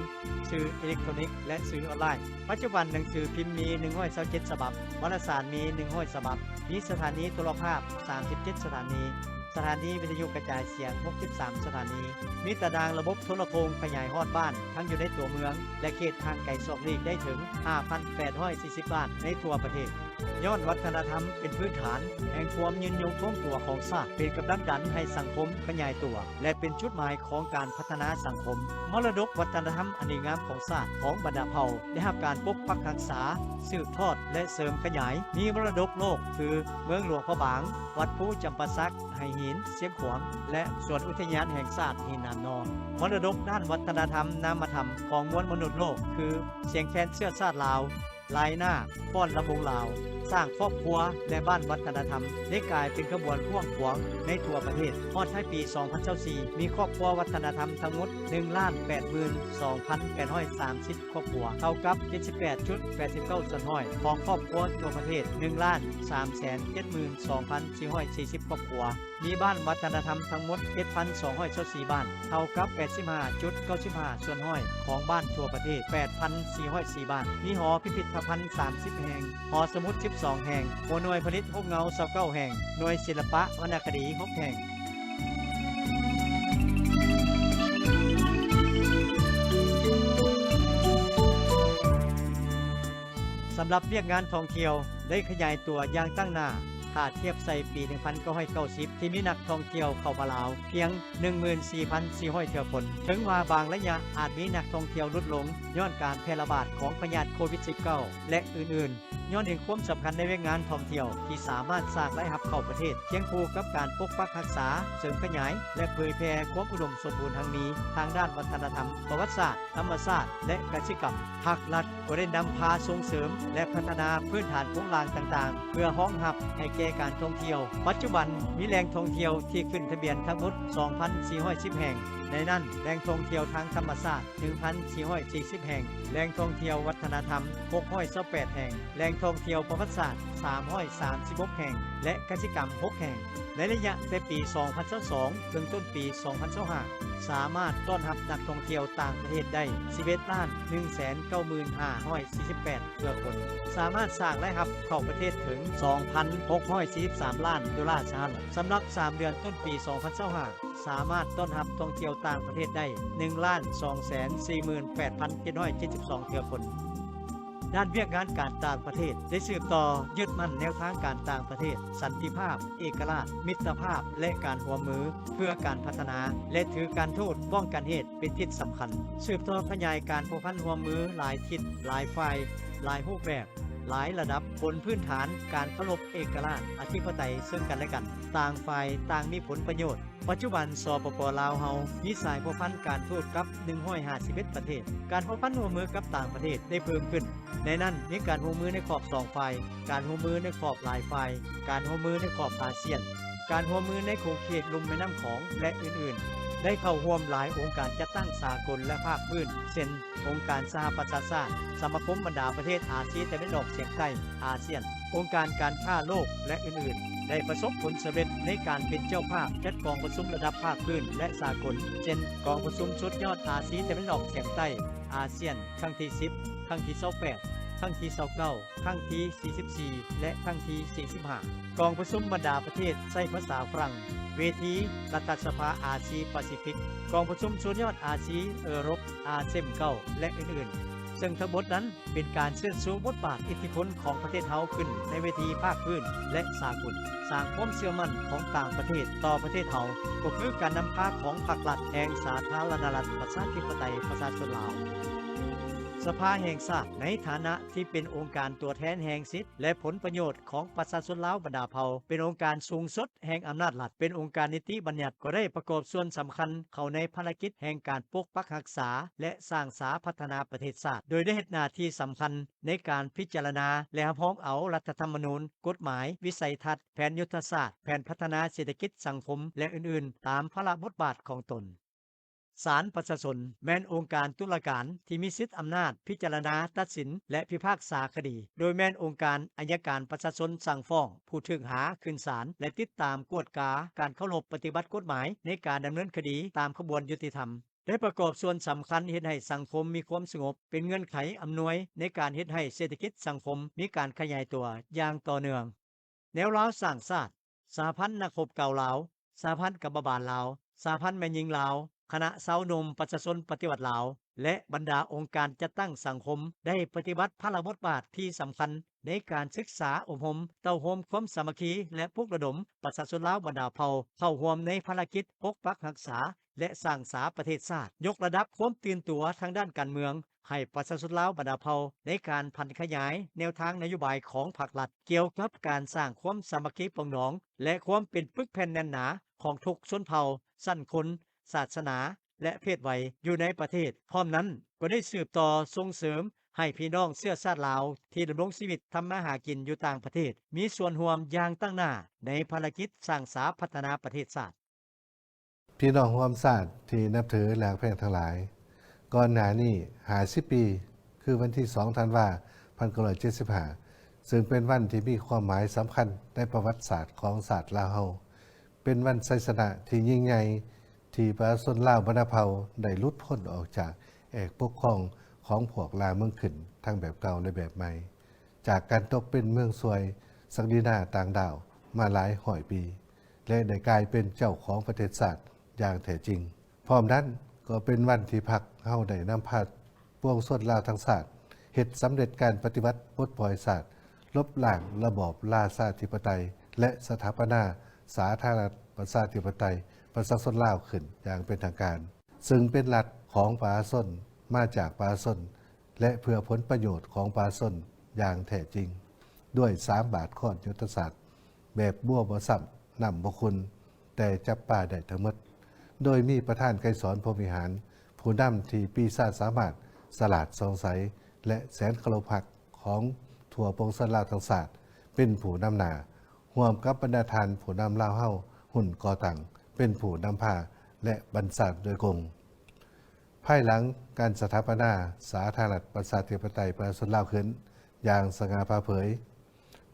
ສື່ເອເລັກໂທຣນິກ ແລະ ສື່ອອນລາຍ. ປັດຈຸບັນໜັງສືພິມມີໜຶ່ງຮ້ອຍຊາວເຈັດສະບັບ, ວາລະສານມີໜຶ່ງຮ້ອຍສະບັບ, ມີສະຖານີໂທລະພາບສາມສິບເຈັດສະຖານີ, ສະຖານີວິທະຍຸກະຈາຍສຽງຫົກສິບສາມສະຖານີ, ມີຕາໜ່າງລະບົບໂທລະໂຄ່ງຂະຫຍາຍຮອດບ້ານ ທັງຢູ່ໃນຕົວເມືອງ ແລະ ເຂດຫ່າງໄກສອກຫຼີກໄດ້ເຖິງຫ້າພັນແປດຮ້ອຍສີ່ສິບບ້ານໃນທົ່ວປະເທດ. ຍ້ອນວັດທະນະທຳເປັນພື້ນຖານແຫ່ງຄວາມຍືນຍົງຄົງຕົວຂອງຊາດ, ເປັນກຳລັງດັນໃຫ້ສັງຄົມຂະຫຍາຍຕົວ ແລະ ເປັນຈຸດໝາຍຂອງການພັດທະນາສັງຄົມ. ມໍລະດົກວັດທະນະທຳອັນດີງາມຂອງຊາດຂອງບັນດາເຜົ່າ ໄດ້ຮັບການປົກປັກຮັກສາ, ສືບທອດ ແລະ ເສີມຂະຫຍາຍ. ມີມໍລະດົກໂລກຄື ເມືອງຫຼວງພະບາງ, ວັດພູຈຳປາສັກ, ໄຫຫີນ, ຊຽງຂວາງ ແລະ ສວນອຸທິຍານແຫ່ງຊາດຫີນໜານນໍ. ມໍລະດົກດ້ານວັດທະນະທຳນາມະທຳຂອງມວນມະນຸດໂລກ ຄື ສຽງແຄນເຊື້ອຊາດລາວ, ລາຍນາ, ຟ້ອນລຳວົງລາວ, ສ້າງຄອບຄົວ ແລະ ບ້ານວັດທະນະທຳ ໄດ້ກາຍເປັນຂະບວນກວ້າງຂວາງໃນທົ່ວປະເທດ. ຮອດທ້າຍປີສອງພັນຊາວສີ່ ມີຄອບຄົວວັດທະນະທຳທັງໝົດໜຶ່ງລ້ານແປດໝື່ນສອງພັນແປດຮ້ອຍສາມສິບຄອບຄົວ, ເທົ່າກັບເຈັດສິບແປດຈຸດແປດສິບເກົ້າສ່ວນຮ້ອຍຂອງຄອບຄົວທົ່ວປະເທດໜຶ່ງລ້ານສາມແສນເຈັດໝື່ນສອງພັນສີ່ຮ້ອຍສີ່ສິບຄອບຄົວ. ມີບ້ານວັດທະນະທຳທັງໝົດເຈັດພັນສອງຮ້ອຍຊາວສີ່ບ້ານ, ເທົ່າກັບແປດສິບຫ້າຈຸດເກົ້າສິບຫ້າສ່ວນຮ້ອຍຂອງບ້ານທົ່ວປະເທດແປດພັນສີ່ຮ້ອຍສີ່ບ້ານ. ມີຫໍພິພິດທະພັນສາມສິບແຫ່ງ, ຫໍສະໝຸດສິບສອງແຫ່ງ, ຫົວໜ່ວຍຜະລິດຮູບເງົາຊາວເກົ້າແຫ່ງ, ໜ່ວຍສິລະປະວັນນະຄະດີຫົກແຫ່ງ. ສຳລັບວຽກງານທ່ອງທ່ຽວໄດ້ຂະຫຍາຍຕົວຢ່າງຕັ້ງໜ້າ ຖ້າທຽບໃສ່ປີໜຶ່ງພັນເກົ້າຮ້ອຍເກົ້າສິບ ທີ່ມີນັກທ່ອງທ່ຽວເຂົ້າມາລາວພຽງໜຶ່ງໝື່ນສີ່ພັນສີ່ຮ້ອຍເທື່ອຄົນ. ເຖິງວ່າບາງໄລຍະອາດມີນັກທ່ອງທ່ຽວຫຼຸດລົງຍ້ອນການແຜ່ລະບາດຂອງພະຍາດໂຄວິດສິບເກົ້າ ແລະ ອື່ນໆ, ຍ້ອນເຫັນຄວາມສຳຄັນໃນວຽກງານທ່ອງທ່ຽວທີ່ສາມາດສ້າງລາຍຮັບເຂົ້າປະເທດ ຄຽງຄູ່ກັບການປົກປັກຮັກສາ, ເສີມຂະຫຍາຍ ແລະ ເຜີຍແຜ່ຄວາມອຸດົມສົມບູນຮັ່ງມີທາງດ້ານວັດທະນະທຳ, ປະຫວັດສາດ, ທຳມະຊາດ ແລະ ກະສິກຳ. ພາກລັດກໍໄດ້ນຳພາສົ່ງເສີມ ແລະ ພັດທະນາພື້ນຖານໂຄງລ່າງຕ່າງໆ ເພື່ອຮອງຮັບໃຫ້ແກ່ການທ່ອງທ່ຽວ. ປັດຈຸບັນມີແຫຼ່ງທ່ອງທ່ຽວທີ່ຂຶ້ນທະບຽນທັງໝົດສອງພັນສີ່ຮ້ອຍສິບແຫ່ງ, ໃນນັ້ນແຫຼ່ງທ່ອງທ່ຽວທາງທຳມະຊາດໜຶ່ງພັນສີ່ຮ້ອຍສີ່ສິບແຫ່ງ, ແຫຼ່ງທ່ອງທ່ຽວວັດທະນະທຳຫົກຮ້ອຍຊາວແປດແຫ່ງ, ແຫຼ່ງທ່ອງທ່ຽວປະຫວັດສາດສາມຮ້ອຍສາມສິບຫົກແຫ່ງ ແລະ ກະສິກຳຫົກແຫ່ງ. ໃນໄລຍະແຕ່ປີສອງພັນຊາວສອງ ເຖິງຕົ້ນປີສອງພັນຊາວຫ້າ ສາມາດຕ້ອນຮັບນັກທ່ອງທ່ຽວຕ່າງປະເທດໄດ້ສິບເອັດລ້ານໜຶ່ງແສນເກົ້າໝື່ນຫ້າຮ້ອຍສີ່ສິບແປດເທື່ອຄົນ, ສາມາດສ້າງລາຍຮັບເຂົ້າປະເທດເຖິງສອງພັນຫົກຮ້ອຍສີ່ສິບສາມລ້ານໂດລາສະຫະລັດ. ສຳລັບສາມເດືອນຕົ້ນປີສອງພັນຊາວຫ້າ ສາມາດຕ້ອນຮັບທ່ອງທ່ຽວຕ່າງປະເທດໄດ້ໜຶ່ງລ້ານສອງແສນສີ່ໝື່ນແປດພັນເຈັດຮ້ອຍເຈັດສິບສອງເທື່ອຄົນ. ດ້ານວຽກງານການຕ່າງປະເທດ ໄດ້ສືບຕໍ່ຍຶດໝັ້ນແນວທາງການຕ່າງປະເທດ, ສັນຕິພາບ, ເອກະລາດ, ມິດຕະພາບ ແລະ ການຮ່ວມມືເພື່ອການພັດທະນາ ແລະ ຖືການທູດປ້ອງກັນເຫດເປັນທິດສຳຄັນ, ສືບຕໍ່ຂະຫຍາຍການພົວພັນຮ່ວມມືຫຼາຍທິດ, ຫຼາຍຝ່າຍ, ຫຼາຍຮູບແບບ, ຫຼາຍລະດັບ, ບົນພື້ນຖານການເຄົາລົບເອກະລາດ, ອະທິປະໄຕເຊິ່ງກັນແລະກັນ, ຕ່າງຝ່າຍຕ່າງມີຜົນປະໂຫຍດ. ປັດຈຸບັນ ສປປ ລາວເຮົາ ມີສາຍພົວພັນການທູດກັບໜຶ່ງຮ້ອຍຫ້າສິບເອັດປະເທດ. ການພົວພັນຮ່ວມມືກັບຕ່າງປະເທດໄດ້ເພີ່ມຂຶ້ນ. ໃນນັ້ນ ມີການຮ່ວມມືໃນຂອບສອງຝ່າຍ, ການຮ່ວມມືໃນຂອບຫຼາຍຝ່າຍ, ການຮ່ວມມືໃນຂອບອາຊຽນ, ການຮ່ວມມືໃນຂົງເຂດລຸ່ມແມ່ນ້ຳຂອງ ແລະ ອື່ນໆ. ໄດ້ເຂົ້າຮ່ວມຫຼາຍອົງການຈັດຕັ້ງສາກົນ ແລະ ພາກພື້ນ ເຊັ່ນ ອົງການສະຫະປະຊາຊາດ, ສະມາຄົມບັນດາປະເທດອາຊີຕາເວັນອອກສຽງໃຕ້, ອາຊຽນ, ອົງການການຄ້າໂລກ ແລະ ອື່ນໆ, ໄດ້ປະສົບຜົນສຳເລັດໃນການເປັນເຈົ້າພາບຈັດກອງປະຊຸມລະດັບພາກພື້ນ ແລະ ສາກົນ ເຊັ່ນ ກອງປະຊຸມສຸດຍອດອາຊີຕາເວັນອອກສຽງໃຕ້, ອາຊຽນ ຄັ້ງທີສິບ, ຄັ້ງທີຊາວແປດ, ຄັ້ງທີຊາວເກົ້າ, ຄັ້ງທີສີ່ສິບສີ່ ແລະ ຄັ້ງທີສີ່ສິບຫ້າ, ກອງປະຊຸມບັນດາປະເທດໃຊ້ພາສາຝຣັ່ງ, ເວທີລັດຖະສະພາອາຊີປາຊີຟິກ, ກອງປະຊຸມສຸດຍອດອາຊີເອີຣົບ, ອາເຊມເກົ້າ ແລະ ອື່ນໆ. ເຊິ່ງທັງໝົດນັ້ນ ເປັນການເຊີດຊູບົດບາດອິດທິພົນຂອງປະເທດເຮົາຂຶ້ນໃນເວທີພາກພື້ນ ແລະ ສາກົນ, ສ້າງຄວາມເຊື່ອໝັ້ນຂອງຕ່າງປະເທດຕໍ່ປະເທດເຮົາ, ກໍຄືການນຳພາຂອງພັກລັດແຫ່ງສາທາລະນະລັດປະຊາທິປະໄຕປະຊາຊົນລາວ. ສະພາແຫ່ງຊາດ ໃນຖານະທີ່ເປັນອົງການຕົວແທນແຫ່ງສິດ ແລະ ຜົນປະໂຫຍດຂອງປະຊາຊົນລາວບັນດາເຜົ່າ, ເປັນອົງການສູງສຸດ ແຫ່ງອຳນາດລັດ ເປັນອົງການນິຕິບັນຍັດ ກໍໄດ້ປະກອບສ່ວນສຳຄັນເຂົ້າໃນພາລະກິດແຫ່ງການປົກປັກຮັກສາ ແລະ ສ້າງສາພັດທະນາປະເທດຊາດ, ໂດຍໄດ້ເຮັດໜ້າທີ່ສຳຄັນໃນການພິຈາລະນາ ແລະ ຮັບຮອງເອົາລັດຖະທຳມະນູນ, ກົດໝາຍ, ວິໄສທັດ, ແຜນຍຸດທະສາດ, ແຜນພັດທະນາເສດຖະກິດສັງຄົມ ແລະ ອື່ນໆ ຕາມພາລະບົດບາດຂອງຕົນ. ສານປະຊາຊົນ ແມ່ນອົງການຕຸລາການທີ່ມີສິດອຳນາດພິຈາລະນາ, ຕັດສິນ ແລະ ພິພາກສາຄະດີ, ໂດຍແມ່ນອົງການໄອຍະການປະຊາຊົນສັ່ງຟ້ອງຜູ້ຖືກຫາຂຶ້ນສານ ແລະ ຕິດຕາມກວດກາການເຄົາລົບປະຕິບັດກົດໝາຍໃນການດຳເນີນຄະດີຕາມຂະບວນຍຸຕິທຳ, ໄດ້ປະກອບສ່ວນສຳຄັນເຮັດໃຫ້ສັງຄົມມີຄວາມສະຫງົບ, ເປັນເງື່ອນໄຂອຳນວຍໃນການເຮັດໃຫ້ເສດຖະກິດສັງຄົມມີການຂະຫຍາຍຕົວຢ່າງຕໍ່ເນື່ອງ. ແນວລາວສ້າງຊາດ, ສະຫະພັນນັກຮົບເກົ່າລາວ ສະຫະພັນກຳມະບານລາວ, ສະຫະພັນແມ່ຍິງລາວ, ຄະນະຊາວໜຸ່ມປະຊາຊົນປະຕິວັດລາວ ແລະ ບັນດາອົງການຈັດຕັ້ງສັງຄົມ ໄດ້ປະຕິບັດພາລະບົດບາດທີ່ສຳຄັນ ໃນການສຶກສາອົບຮົມ ເຕົ້າໂຮມຄວາມສາມັກຄີ ແລະ ປຸກລະດົມປະຊາຊົນລາວບັນດາເຜົ່າ ເຂົ້າຮ່ວມໃນພາລະກິດປົກປັກຮັກສາ ແລະ ສ້າງສາປະເທດຊາດ, ຍົກລະດັບຄວາມຕື່ນຕົວທາງດ້ານການເມືອງ ໃຫ້ປະຊາຊົນລາວບັນດາເຜົ່າ ໃນການຜັນຂະຫຍາຍແນວທາງນະໂຍບາຍຂອງພັກລັດ ກ່ຽວກັບການສ້າງຄວາມສາມັກຄີປອງດອງ ແລະ ຄວາມເປັນປຶກແຜ່ນແໜ້ນໜາຂອງທຸກຊົນເຜົ່າ, ຊັ້ນຄົນ, ສາສະໜາ ແລະ ເພດໄວຢູ່ໃນປະເທດ. ພ້ອມນັ້ນກໍໄດ້ສືບຕໍ່ສົ່ງເສີມໃຫ້ພີ່ນ້ອງເຊື້ອຊາດລາວທີ່ດຳລົງຊີວິດທຳມາຫາກິນຢູ່ຕ່າງປະເທດ ມີສ່ວນຮ່ວມຢ່າງຕັ້ງໜ້າໃນພາລະກິດສ້າງສາພັດທະນາປະເທດຊາດ. ພີ່ນ້ອງຮ່ວມຊາດທີ່ນັບຖືແລະຮັກແພງທັງຫຼາຍ, ກ່ອນໜ້ານີ້ຫ້າສິບປີ ຄືວັນທີສອງ ທັນວາ ພັນເກົ້າຮ້ອຍເຈັດສິບຫ້າ ເຊິ່ງເປັນວັນທີ່ມີຄວາມໝາຍສຳຄັນໃນປະຫວັດສາດຂອງຊາດລາວເຮົາ, ເປັນວັນໄຊຊະນະທີ່ຍິ່ງໃຫຍ່ ທີ່ປະຊາຊົນລາວບັນດາເຜົ່າໄດ້ຫຼຸດພົ້ນອອກຈາກແອກປົກຄອງຂອງພວກລ່າເມືອງຂຶ້ນ ທັງແບບເກົ່າ ແລະ ແບບໃໝ່, ຈາກການຕົກເປັນເມືອງຊ່ວຍສັກດິນາຕ່າງດ້າວມາຫຼາຍຮ້ອຍປີ ແລະ ໄດ້ກາຍເປັນເຈົ້າຂອງປະເທດຊາດຢ່າງແທ້ຈິງ. ພ້ອມນັ້ນກໍເປັນວັນທີ່ພັກເຮົາໄດ້ນຳພາປວງຊົນລາວທັງຊາດ ເຮັດສຳເລັດການປະຕິວັດປົດປ່ອຍຊາດ, ລົບລ້າງລະບອບລາຊາທິປະໄຕ ແລະ ສະຖາປະນາສາທາລະນະລັດປະຊາທິປະໄຕປະຊາຊົນລາວຂຶ້ນຢ່າງເປັນທາງການ, ເຊິ່ງເປັນລັດຂອງປະຊາຊົນ, ມາຈາກປະຊາຊົນ ແລະ ເພື່ອຜົນປະໂຫຍດຂອງປະຊາຊົນຢ່າງແທ້ຈິງ, ດ້ວຍສາມບາດຄ້ອນຍຸດທະສາດ ແບບບົວບໍ່ຊ້ຳ ນ້ຳບໍ່ຂຸ່ນ ແຕ່ຈັບປາໄດ້ທັງໝົດ, ໂດຍມີປະທານໄກສອນ ພົມວິຫານ ຜູ້ນຳທີ່ປີຊາສາມາດ, ສະຫຼາດສ່ອງໃສ ແລະ ແສນເຄົາລົບຮັກຂອງທົ່ວປວງຊົນລາວທັງຊາດ ເປັນຜູ້ນຳໜ້າ, ຮ່ວມກັບບັນດາທ່ານຜູ້ນຳລາວເຮົາຮຸ່ນກໍ່ຕັ້ງ ເປັນຜູ້ນຳພາ ແລະ ບັນຊາໂດຍກົງ. ພາຍຫຼັງການສະຖາປະນາສາທາລະນະລັດປະຊາທິປະໄຕປະຊາຊົນລາວຂຶ້ນຢ່າງສະຫງ່າຜ່າເຜີຍ,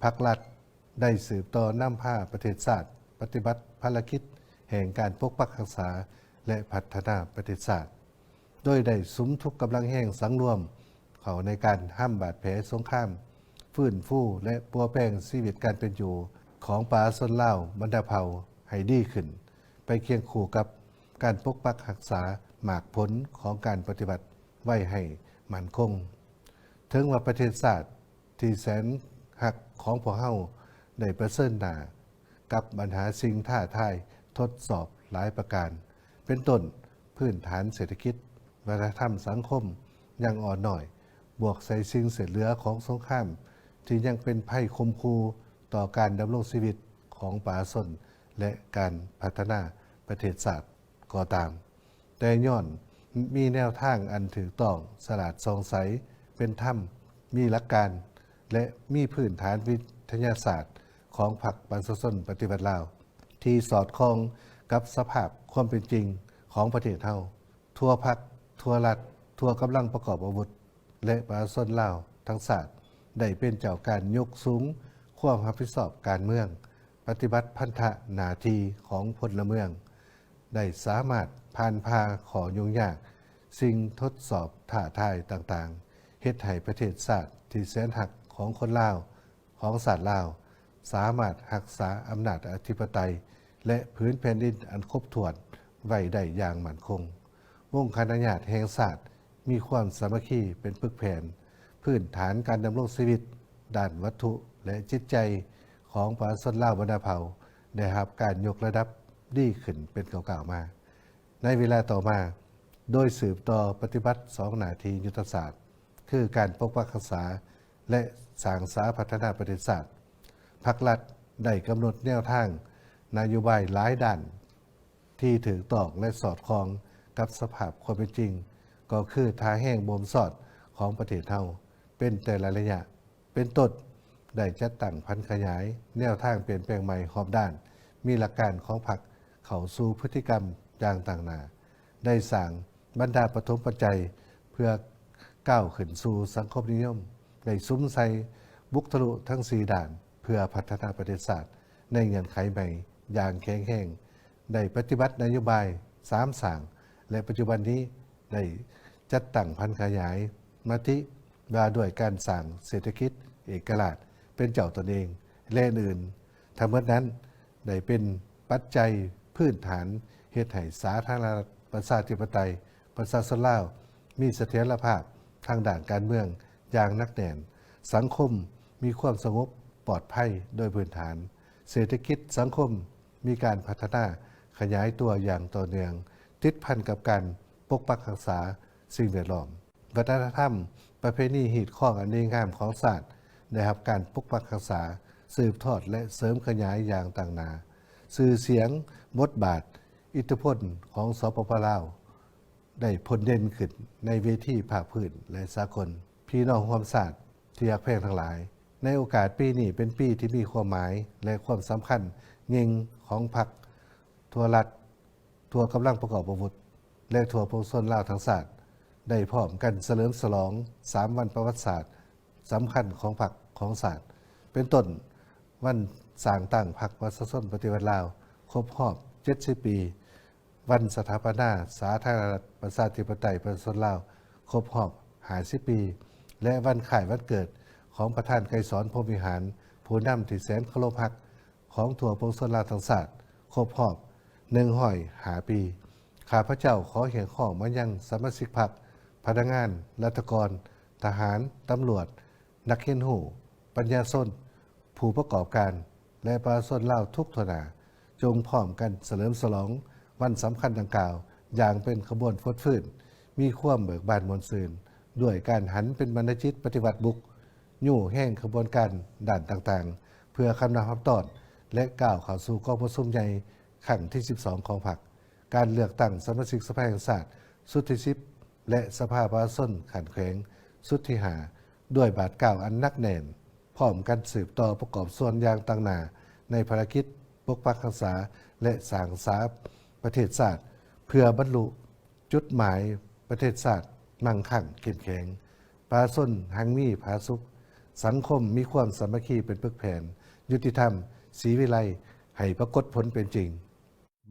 ພັກລັດໄດ້ສືບຕໍ່ນຳພາປະເທດຊາດປະຕິບັດພາລະກິດແຫ່ງການປົກປັກຮັກສາ ແລະ ພັດທະນາປະເທດຊາດ, ໂດຍໄດ້ສຸມທຸກກຳລັງແຮງສັງລວມເຂົ້າໃນການຫ້ຳບາດແຜສົງຄາມ, ຟື້ນຟູ ແລະ ປົວແປງຊີວິດການເປັນຢູ່ຂອງປະຊາຊົນລາວບັນດາເຜົ່າໃຫ້ດີຂຶ້ນ ໄປຄຽງຄູ່ກັບການປົກປັກຮັກສາໝາກຜົນຂອງການປະຕິວັດໄວ້ໃຫ້ໝັ້ນຄົງ. ເຖິງວ່າປະເທດຊາດທີ່ແສນຮັກຂອງພວກເຮົາໄດ້ປະເຊີນໜ້າກັບບັນຫາສິ່ງທ້າທາຍທົດສອບຫຼາຍປະການ, ເປັນຕົ້ນພື້ນຖານເສດຖະກິດ, ວັດທະນະທຳສັງຄົມຍັງອ່ອນນ້ອຍ, ບວກໃສ່ສິ່ງເສດເຫຼືອຂອງສົງຄາມທີ່ຍັງເປັນໄພຂົ່ມຂູ່ຕໍ່ການດຳລົງຊີວິດຂອງປະຊາຊົນ ແລະ ການພັດທະນາປະເທດຊາດກໍຕາມ, ແຕ່ຍ້ອນມີແນວທາງອັນຖືກຕ້ອງ, ສະຫຼາດສ່ອງໃສ, ເປັນທຳ, ມີຫຼັກການ ແລະ ມີພື້ນຖານວິທະຍາສາດຂອງພັກປະຊາຊົນປະຕິວັດລາວ ທີ່ສອດຄ່ອງກັບສະພາບຄວາມເປັນຈິງຂອງປະເທດເຮົາ, ທົ່ວພັກ, ທົ່ວລັດ, ທົ່ວກຳລັງປະກອບອາວຸດ ແລະ ປະຊາຊົນລາວທັງຊາດ ໄດ້ເປັນເຈົ້າການຍົກສູງຄວາມຮັບຜິດຊອບການເມືອງ, ປະຕິບັດພັນທະໜ້າທີ່ຂອງພົນລະເມືອງ, ໄດ້ສາມາດຜ່ານຜ່າຂໍ້ຫຍຸ້ງຍາກ, ສິ່ງທົດສອບທ້າທາຍຕ່າງໆ, ເຮັດໃຫ້ປະເທດຊາດທີ່ແສນຮັກຂອງຄົນລາວ, ຂອງຊາດລາວ ສາມາດຮັກສາອຳນາດອະທິປະໄຕ ແລະ ຜືນແຜ່ນດິນອັນຄົບຖ້ວນໄວ້ໄດ້ຢ່າງໝັ້ນຄົງ. ວົງຄະນະຍາດແຫ່ງຊາດມີຄວາມສາມັກຄີເປັນປຶກແຜ່ນ, ພື້ນຖານການດຳລົງຊີວິດດ້ານວັດຖຸ ແລະ ຈິດໃຈຂອງປະຊາຊົນລາວບັນດາເຜົ່າ ໄດ້ຮັບການຍົກລະດັບດີຂຶ້ນເປັນກ້າວໆມາ. ໃນເວລາຕໍ່ມາ, ໂດຍສືບຕໍ່ປະຕິບັດສອງໜ້າທີ່ຍຸດທະສາດ ຄືການປົກປັກຮັກສາ ແລະ ສ້າງສາພັດທະນາປະເທດຊາດ, ພັກລັດໄດ້ກຳນົດແນວທາງນະໂຍບາຍຫຼາຍດ້ານທີ່ຖືກຕ້ອງ ແລະ ສອດຄ່ອງກັບສະພາບຄວາມເປັນຈິງ, ກໍຄືທ່າແຮງບົ່ມຊອດຂອງປະເທດເຮົາເປັນແຕ່ລະໄລຍະ. ເປັນຕົ້ນ, ໄດ້ຈັດຕັ້ງຜັນຂະຫຍາຍແນວທາງປ່ຽນແປງໃໝ່ຮອບດ້ານ, ມີຫຼັກການຂອງພັກເຂົ້າສູ່ພຶດຕິກຳຢ່າງຕັ້ງໜ້າ, ໄດ້ສ້າງບັນດາປະຖົມປັດໄຈເພື່ອກ້າວຂຶ້ນສູ່ສັງຄົມນິຍົມ, ໄດ້ສຸມໃສ່ບຸກທະລຸທັງສີ່ດ້ານເພື່ອພັດທະນາປະເທດຊາດໃນເງື່ອນໄຂໃໝ່ຢ່າງແຂງແຮງ, ໄດ້ປະຕິບັດນະໂຍບາຍສາມສ້າງ ແລະ ປັດຈຸບັນນີ້ໄດ້ຈັດຕັ້ງຜັນຂະຫຍາຍມະຕິວ່າດ້ວຍການສ້າງເສດຖະກິດເອກະລາດເປັນເຈົ້າຕົນເອງ ແລະ ອື່ນໆ. ທັງໝົດນັ້ນໄດ້ເປັນປັດໄຈ ພື້ນຖານເຮັດໃຫ້ສາທາລະນະລັດປະຊາທິປະໄຕປະຊາຊົນລາວມີສະຖຽນລະພາບທາງດ້ານການເມືອງຢ່າງໜັກແໜ້ນ, ສັງຄົມມີຄວາມສະຫງົບປອດໄພໂດຍພື້ນຖານ, ເສດຖະກິດສັງຄົມມີການພັດທະນາຂະຫຍາຍຕົວຢ່າງຕໍ່ເນື່ອງ, ຕິດພັນກັບການປົກປັກຮັກສາສິ່ງແວດລ້ອມ. ວັດທະນະທຳ, ປະເພນີ, ຮີດຄອງອັນດີງາມຂອງຊາດ ໄດ້ຮັບການປົກປັກຮັກສາ, ສືບທອດ ແລະ ເສີມຂະຫຍາຍຢ່າງຕັ້ງໜ້າ. ຊື່ສຽງ, ບົດບາດ, ອິດທິພົນຂອງ ສປປ ລາວ ໄດ້ພົ້ນເດັ່ນຂຶ້ນໃນເວທີພາກພື້ນ ແລະ ສາກົນ. ພີ່ນ້ອງຮ່ວມຊາດທີ່ຮັກແພງທັງຫຼາຍ, ໃນໂອກາດປີນີ້ເປັນປີທີ່ມີຄວາມໝາຍ ແລະ ຄວາມສຳຄັນຍິ່ງຂອງພັກ, ທົ່ວລັດ, ທົ່ວກຳລັງປະກອບອາວຸດ ແລະ ທົ່ວປວງຊົນລາວທັງຊາດ ໄດ້ພ້ອມກັນສະເຫຼີມສະຫຼອງສາມວັນປະຫວັດສາດສຳຄັນຂອງພັກຂອງຊາດ ເປັນຕົ້ນ ວັນສ້າງຕັ້ງພັກປະຊາຊົນປະຕິວັດລາວຄົບຮອບເຈັດສິບປີ, ວັນສະຖາປະນາສາທາລະນະລັດປະຊາທິປະໄຕປະຊາຊົນລາວຄົບຮອບຫ້າສິບປີ ແລະ ວັນຄ້າຍວັນເກີດຂອງປະທານໄກສອນ ພົມວິຫານ ຜູ້ນຳທີ່ແສນເຄົາລົບຮັກ ຂອງທົ່ວປວງຊົນລາວທັງຊາດ ຄົບຮອບໜຶ່ງຮ້ອຍຫ້າປີ. ຂ້າພະເຈົ້າຂໍຮຽກຮ້ອງມາຍັງສະມາຊິກພັກ, ພະນັກງານ, ລັດຖະກອນ, ທະຫານ, ຕຳຫຼວດ, ນັກຮຽນຮູ້, ປັນຍາຊົນ, ຜູ້ປະກອບການ ແລະ ປະຊາຊົນລາວທຸກທົ່ວໜ້າ, ຈົ່ງພ້ອມກັນສະເຫຼີມສະຫຼອງວັນສຳຄັນດັ່ງກ່າວຢ່າງເປັນຂະບວນຟົດຟື້ນ, ມີຄວາມເບີກບານມ່ວນຊື່ນ, ດ້ວຍການຫັນເປັນບັນນະຈິດປະຕິວັດບຸກ ຍູ້ແຮງຂະບວນການດ້ານຕ່າງໆ ເພື່ອຄຳນັບຮັບຕ້ອນ ແລະ ກ້າວເຂົ້າສູ່ກອງປະຊຸມໃຫຍ່ຄັ້ງທີສິບສອງຂອງພັກ, ການເລືອກຕັ້ງສະມາຊິກສະພາແຫ່ງຊາດຊຸດທີສິບ ແລະ ສະພາປະຊາຊົນຂັ້ນແຂວງຊຸດທີຫ້າ ດ້ວຍບາດກ້າວອັນໜັກແໜ້ນ, ພ້ອມກັນສືບຕໍ່ປະກອບສ່ວນຢ່າງຕັ້ງໜ້າໃນພາລະກິດປົກປັກຮັກສາ ແລະ ສ້າງສາປະເທດຊາດ ເພື່ອບັນລຸ ຈຸດໝາຍປະເທດຊາດມັ່ງຄັ່ງເຂັ້ມແຂງ, ປະຊາຊົນຮັ່ງມີຜາສຸກ, ສັງຄົມມີຄວາມສາມັກຄີເປັນປຶກແຜ່ນ, ຍຸຕິທຳ, ສີວິໄລ ໃຫ້ປາກົດຜົນເປັນຈິງ.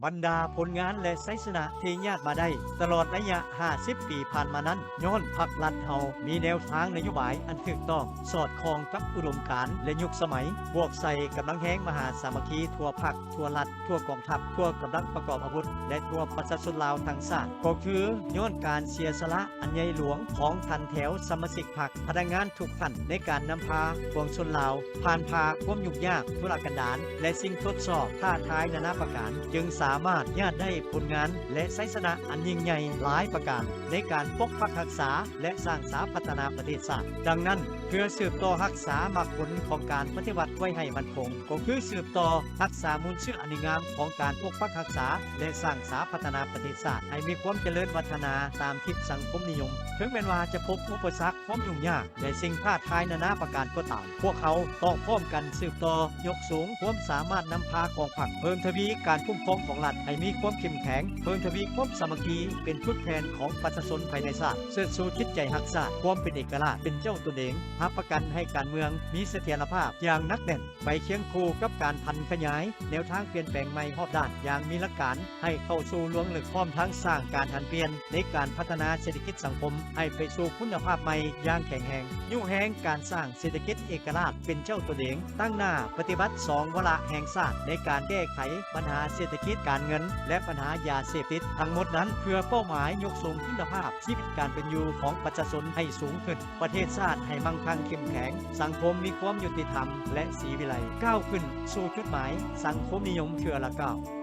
ບັນດາຜົນງານ ແລະ ໄຊຊະນະທີ່ຍາດມາໄດ້ຕະຫຼອດໄລຍະຫ້າສິບປີຜ່ານມານັ້ນ ຍ້ອນພັກລັດເຮົາມີແນວທາງນະໂຍບາຍອັນຖືກຕ້ອງ, ສອດຄ່ອງກັບອຸດົມການ ແລະ ຍຸກສະໄໝ, ບວກໃສ່ກຳລັງແຮງມະຫາສາມັກຄີທົ່ວພັກ, ທົ່ວລັດ, ທົ່ວກອງທັບ, ທົ່ວກຳລັງປະກອບອາວຸດ ແລະ ທົ່ວປະຊາຊົນລາວທັງຊາດ, ກໍຄືຍ້ອນການເສຍສະຫຼະອັນໃຫຍ່ຫຼວງຂອງທ່ານແຖວສະມາຊິກພັກ, ພະນັກງານທຸກທ່ານໃນການນຳພາປວງຊົນລາວ ຜ່ານຜ່າຄວາມຫຍຸ້ງຍາກ, ທຸລະກັນດານ ແລະ ສິ່ງທົດສອບທ້າທາຍນານາປະການ, ຈຶ່ງສາມາດຍາດໄດ້ຜົນງານ ແລະ ໄຊຊະນະອັນຍິ່ງໃຫຍ່ຫຼາຍປະການໃນການປົກປັກຮັກສາ ແລະ ສ້າງສາພັດທະນາປະເທດຊາດ. ດັ່ງນັ້ນ, ເພື່ອສືບຕໍ່ຮັກສາໝາກຜົນຂອງການປະຕິວັດໄວ້ໃຫ້ໝັ້ນຄົງ, ກໍຄືສືບຕໍ່ຮັກສາມູນເຊື້ອອັນດີງາມຂອງການປົກປັກຮັກສາ ແລະ ສ້າງສາພັດທະນາປະເທດຊາດໃຫ້ມີຄວາມຈະເລີນວັດທະນາຕາມທິດສັງຄົມນິຍົມ. ເຖິງແມ່ນວ່າຈະພົບອຸປະສັກ, ຄວາມຫຍຸ້ງຍາກ ແລະ ສິ່ງທ້າທາຍນານາປະການກໍຕາມ, ພວກເຮົາຕ້ອງພ້ອມກັນສືບຕໍ່ຍົກສູງຄວາມສາມາດນຳພາຂອງພັກ, ເພີ່ມທະວີການຄຸ້ມຄອງຂອງລັດໃຫ້ມີຄວາມເຂັ້ມແຂງ, ເພີ່ມທະວີຄວາມສາມັກຄີເປັນຈຸດແຂງຂອງປະຊາຊົນພາຍໃນຊາດ, ເຊີດຊູຈິດໃຈຮັກຊາດ, ຄວາມເປັນເອກະລາດ, ເປັນເຈົ້າຕົນເອງ, ຮັບປະກັນໃຫ້ການເມືອງມີສະຖຽນລະພາບຢ່າງໜັກແໜ້ນ, ໄປຄຽງຄູ່ກັບການຜັນຂະຫຍາຍແນວທາງປ່ຽນແປງໃໝ່ຮອບດ້ານຢ່າງມີຫຼັກການ ໃຫ້ເຂົ້າສູ່ລວງເລິກ, ພ້ອມທັງສ້າງການຫັນປ່ຽນໃນການພັດທະນາເສດຖະກິດສັງຄົມໃຫ້ໄປສູ່ຄຸນນະພາບໃໝ່ຢ່າງແຂງແຮງ, ຍູ້ແຮງການສ້າງເສດຖະກິດເອກະລາດເປັນເຈົ້າຕົນເອງ, ຕັ້ງໜ້າປະຕິບັດສອງວາລະແຫ່ງຊາດໃນການແກ້ໄຂບັນຫາເສດຖະກິດ, ການເງິນ ແລະ ບັນຫາຢາເສບຕິດ, ທັງໝົດນັ້ນເພື່ອເປົ້າໝາຍຍົກສູງຄຸນນະພາບຊີວິດການເປັນຢູ່ຂອງປະຊາຊົນໃຫ້ສູງຂຶ້ນ, ປະເທດຊາດໃຫ້ມັ່ງຄັ່ງເຂັ້ມແຂງ, ສັງຄົມມີຄວາມຍຸຕິທຳ ແລະ ສີວິໄລ, ກ້າວຂຶ້ນສູ່ຈຸດໝາຍສັງຄົມນິຍົມເທື່ອລະກ້າວ.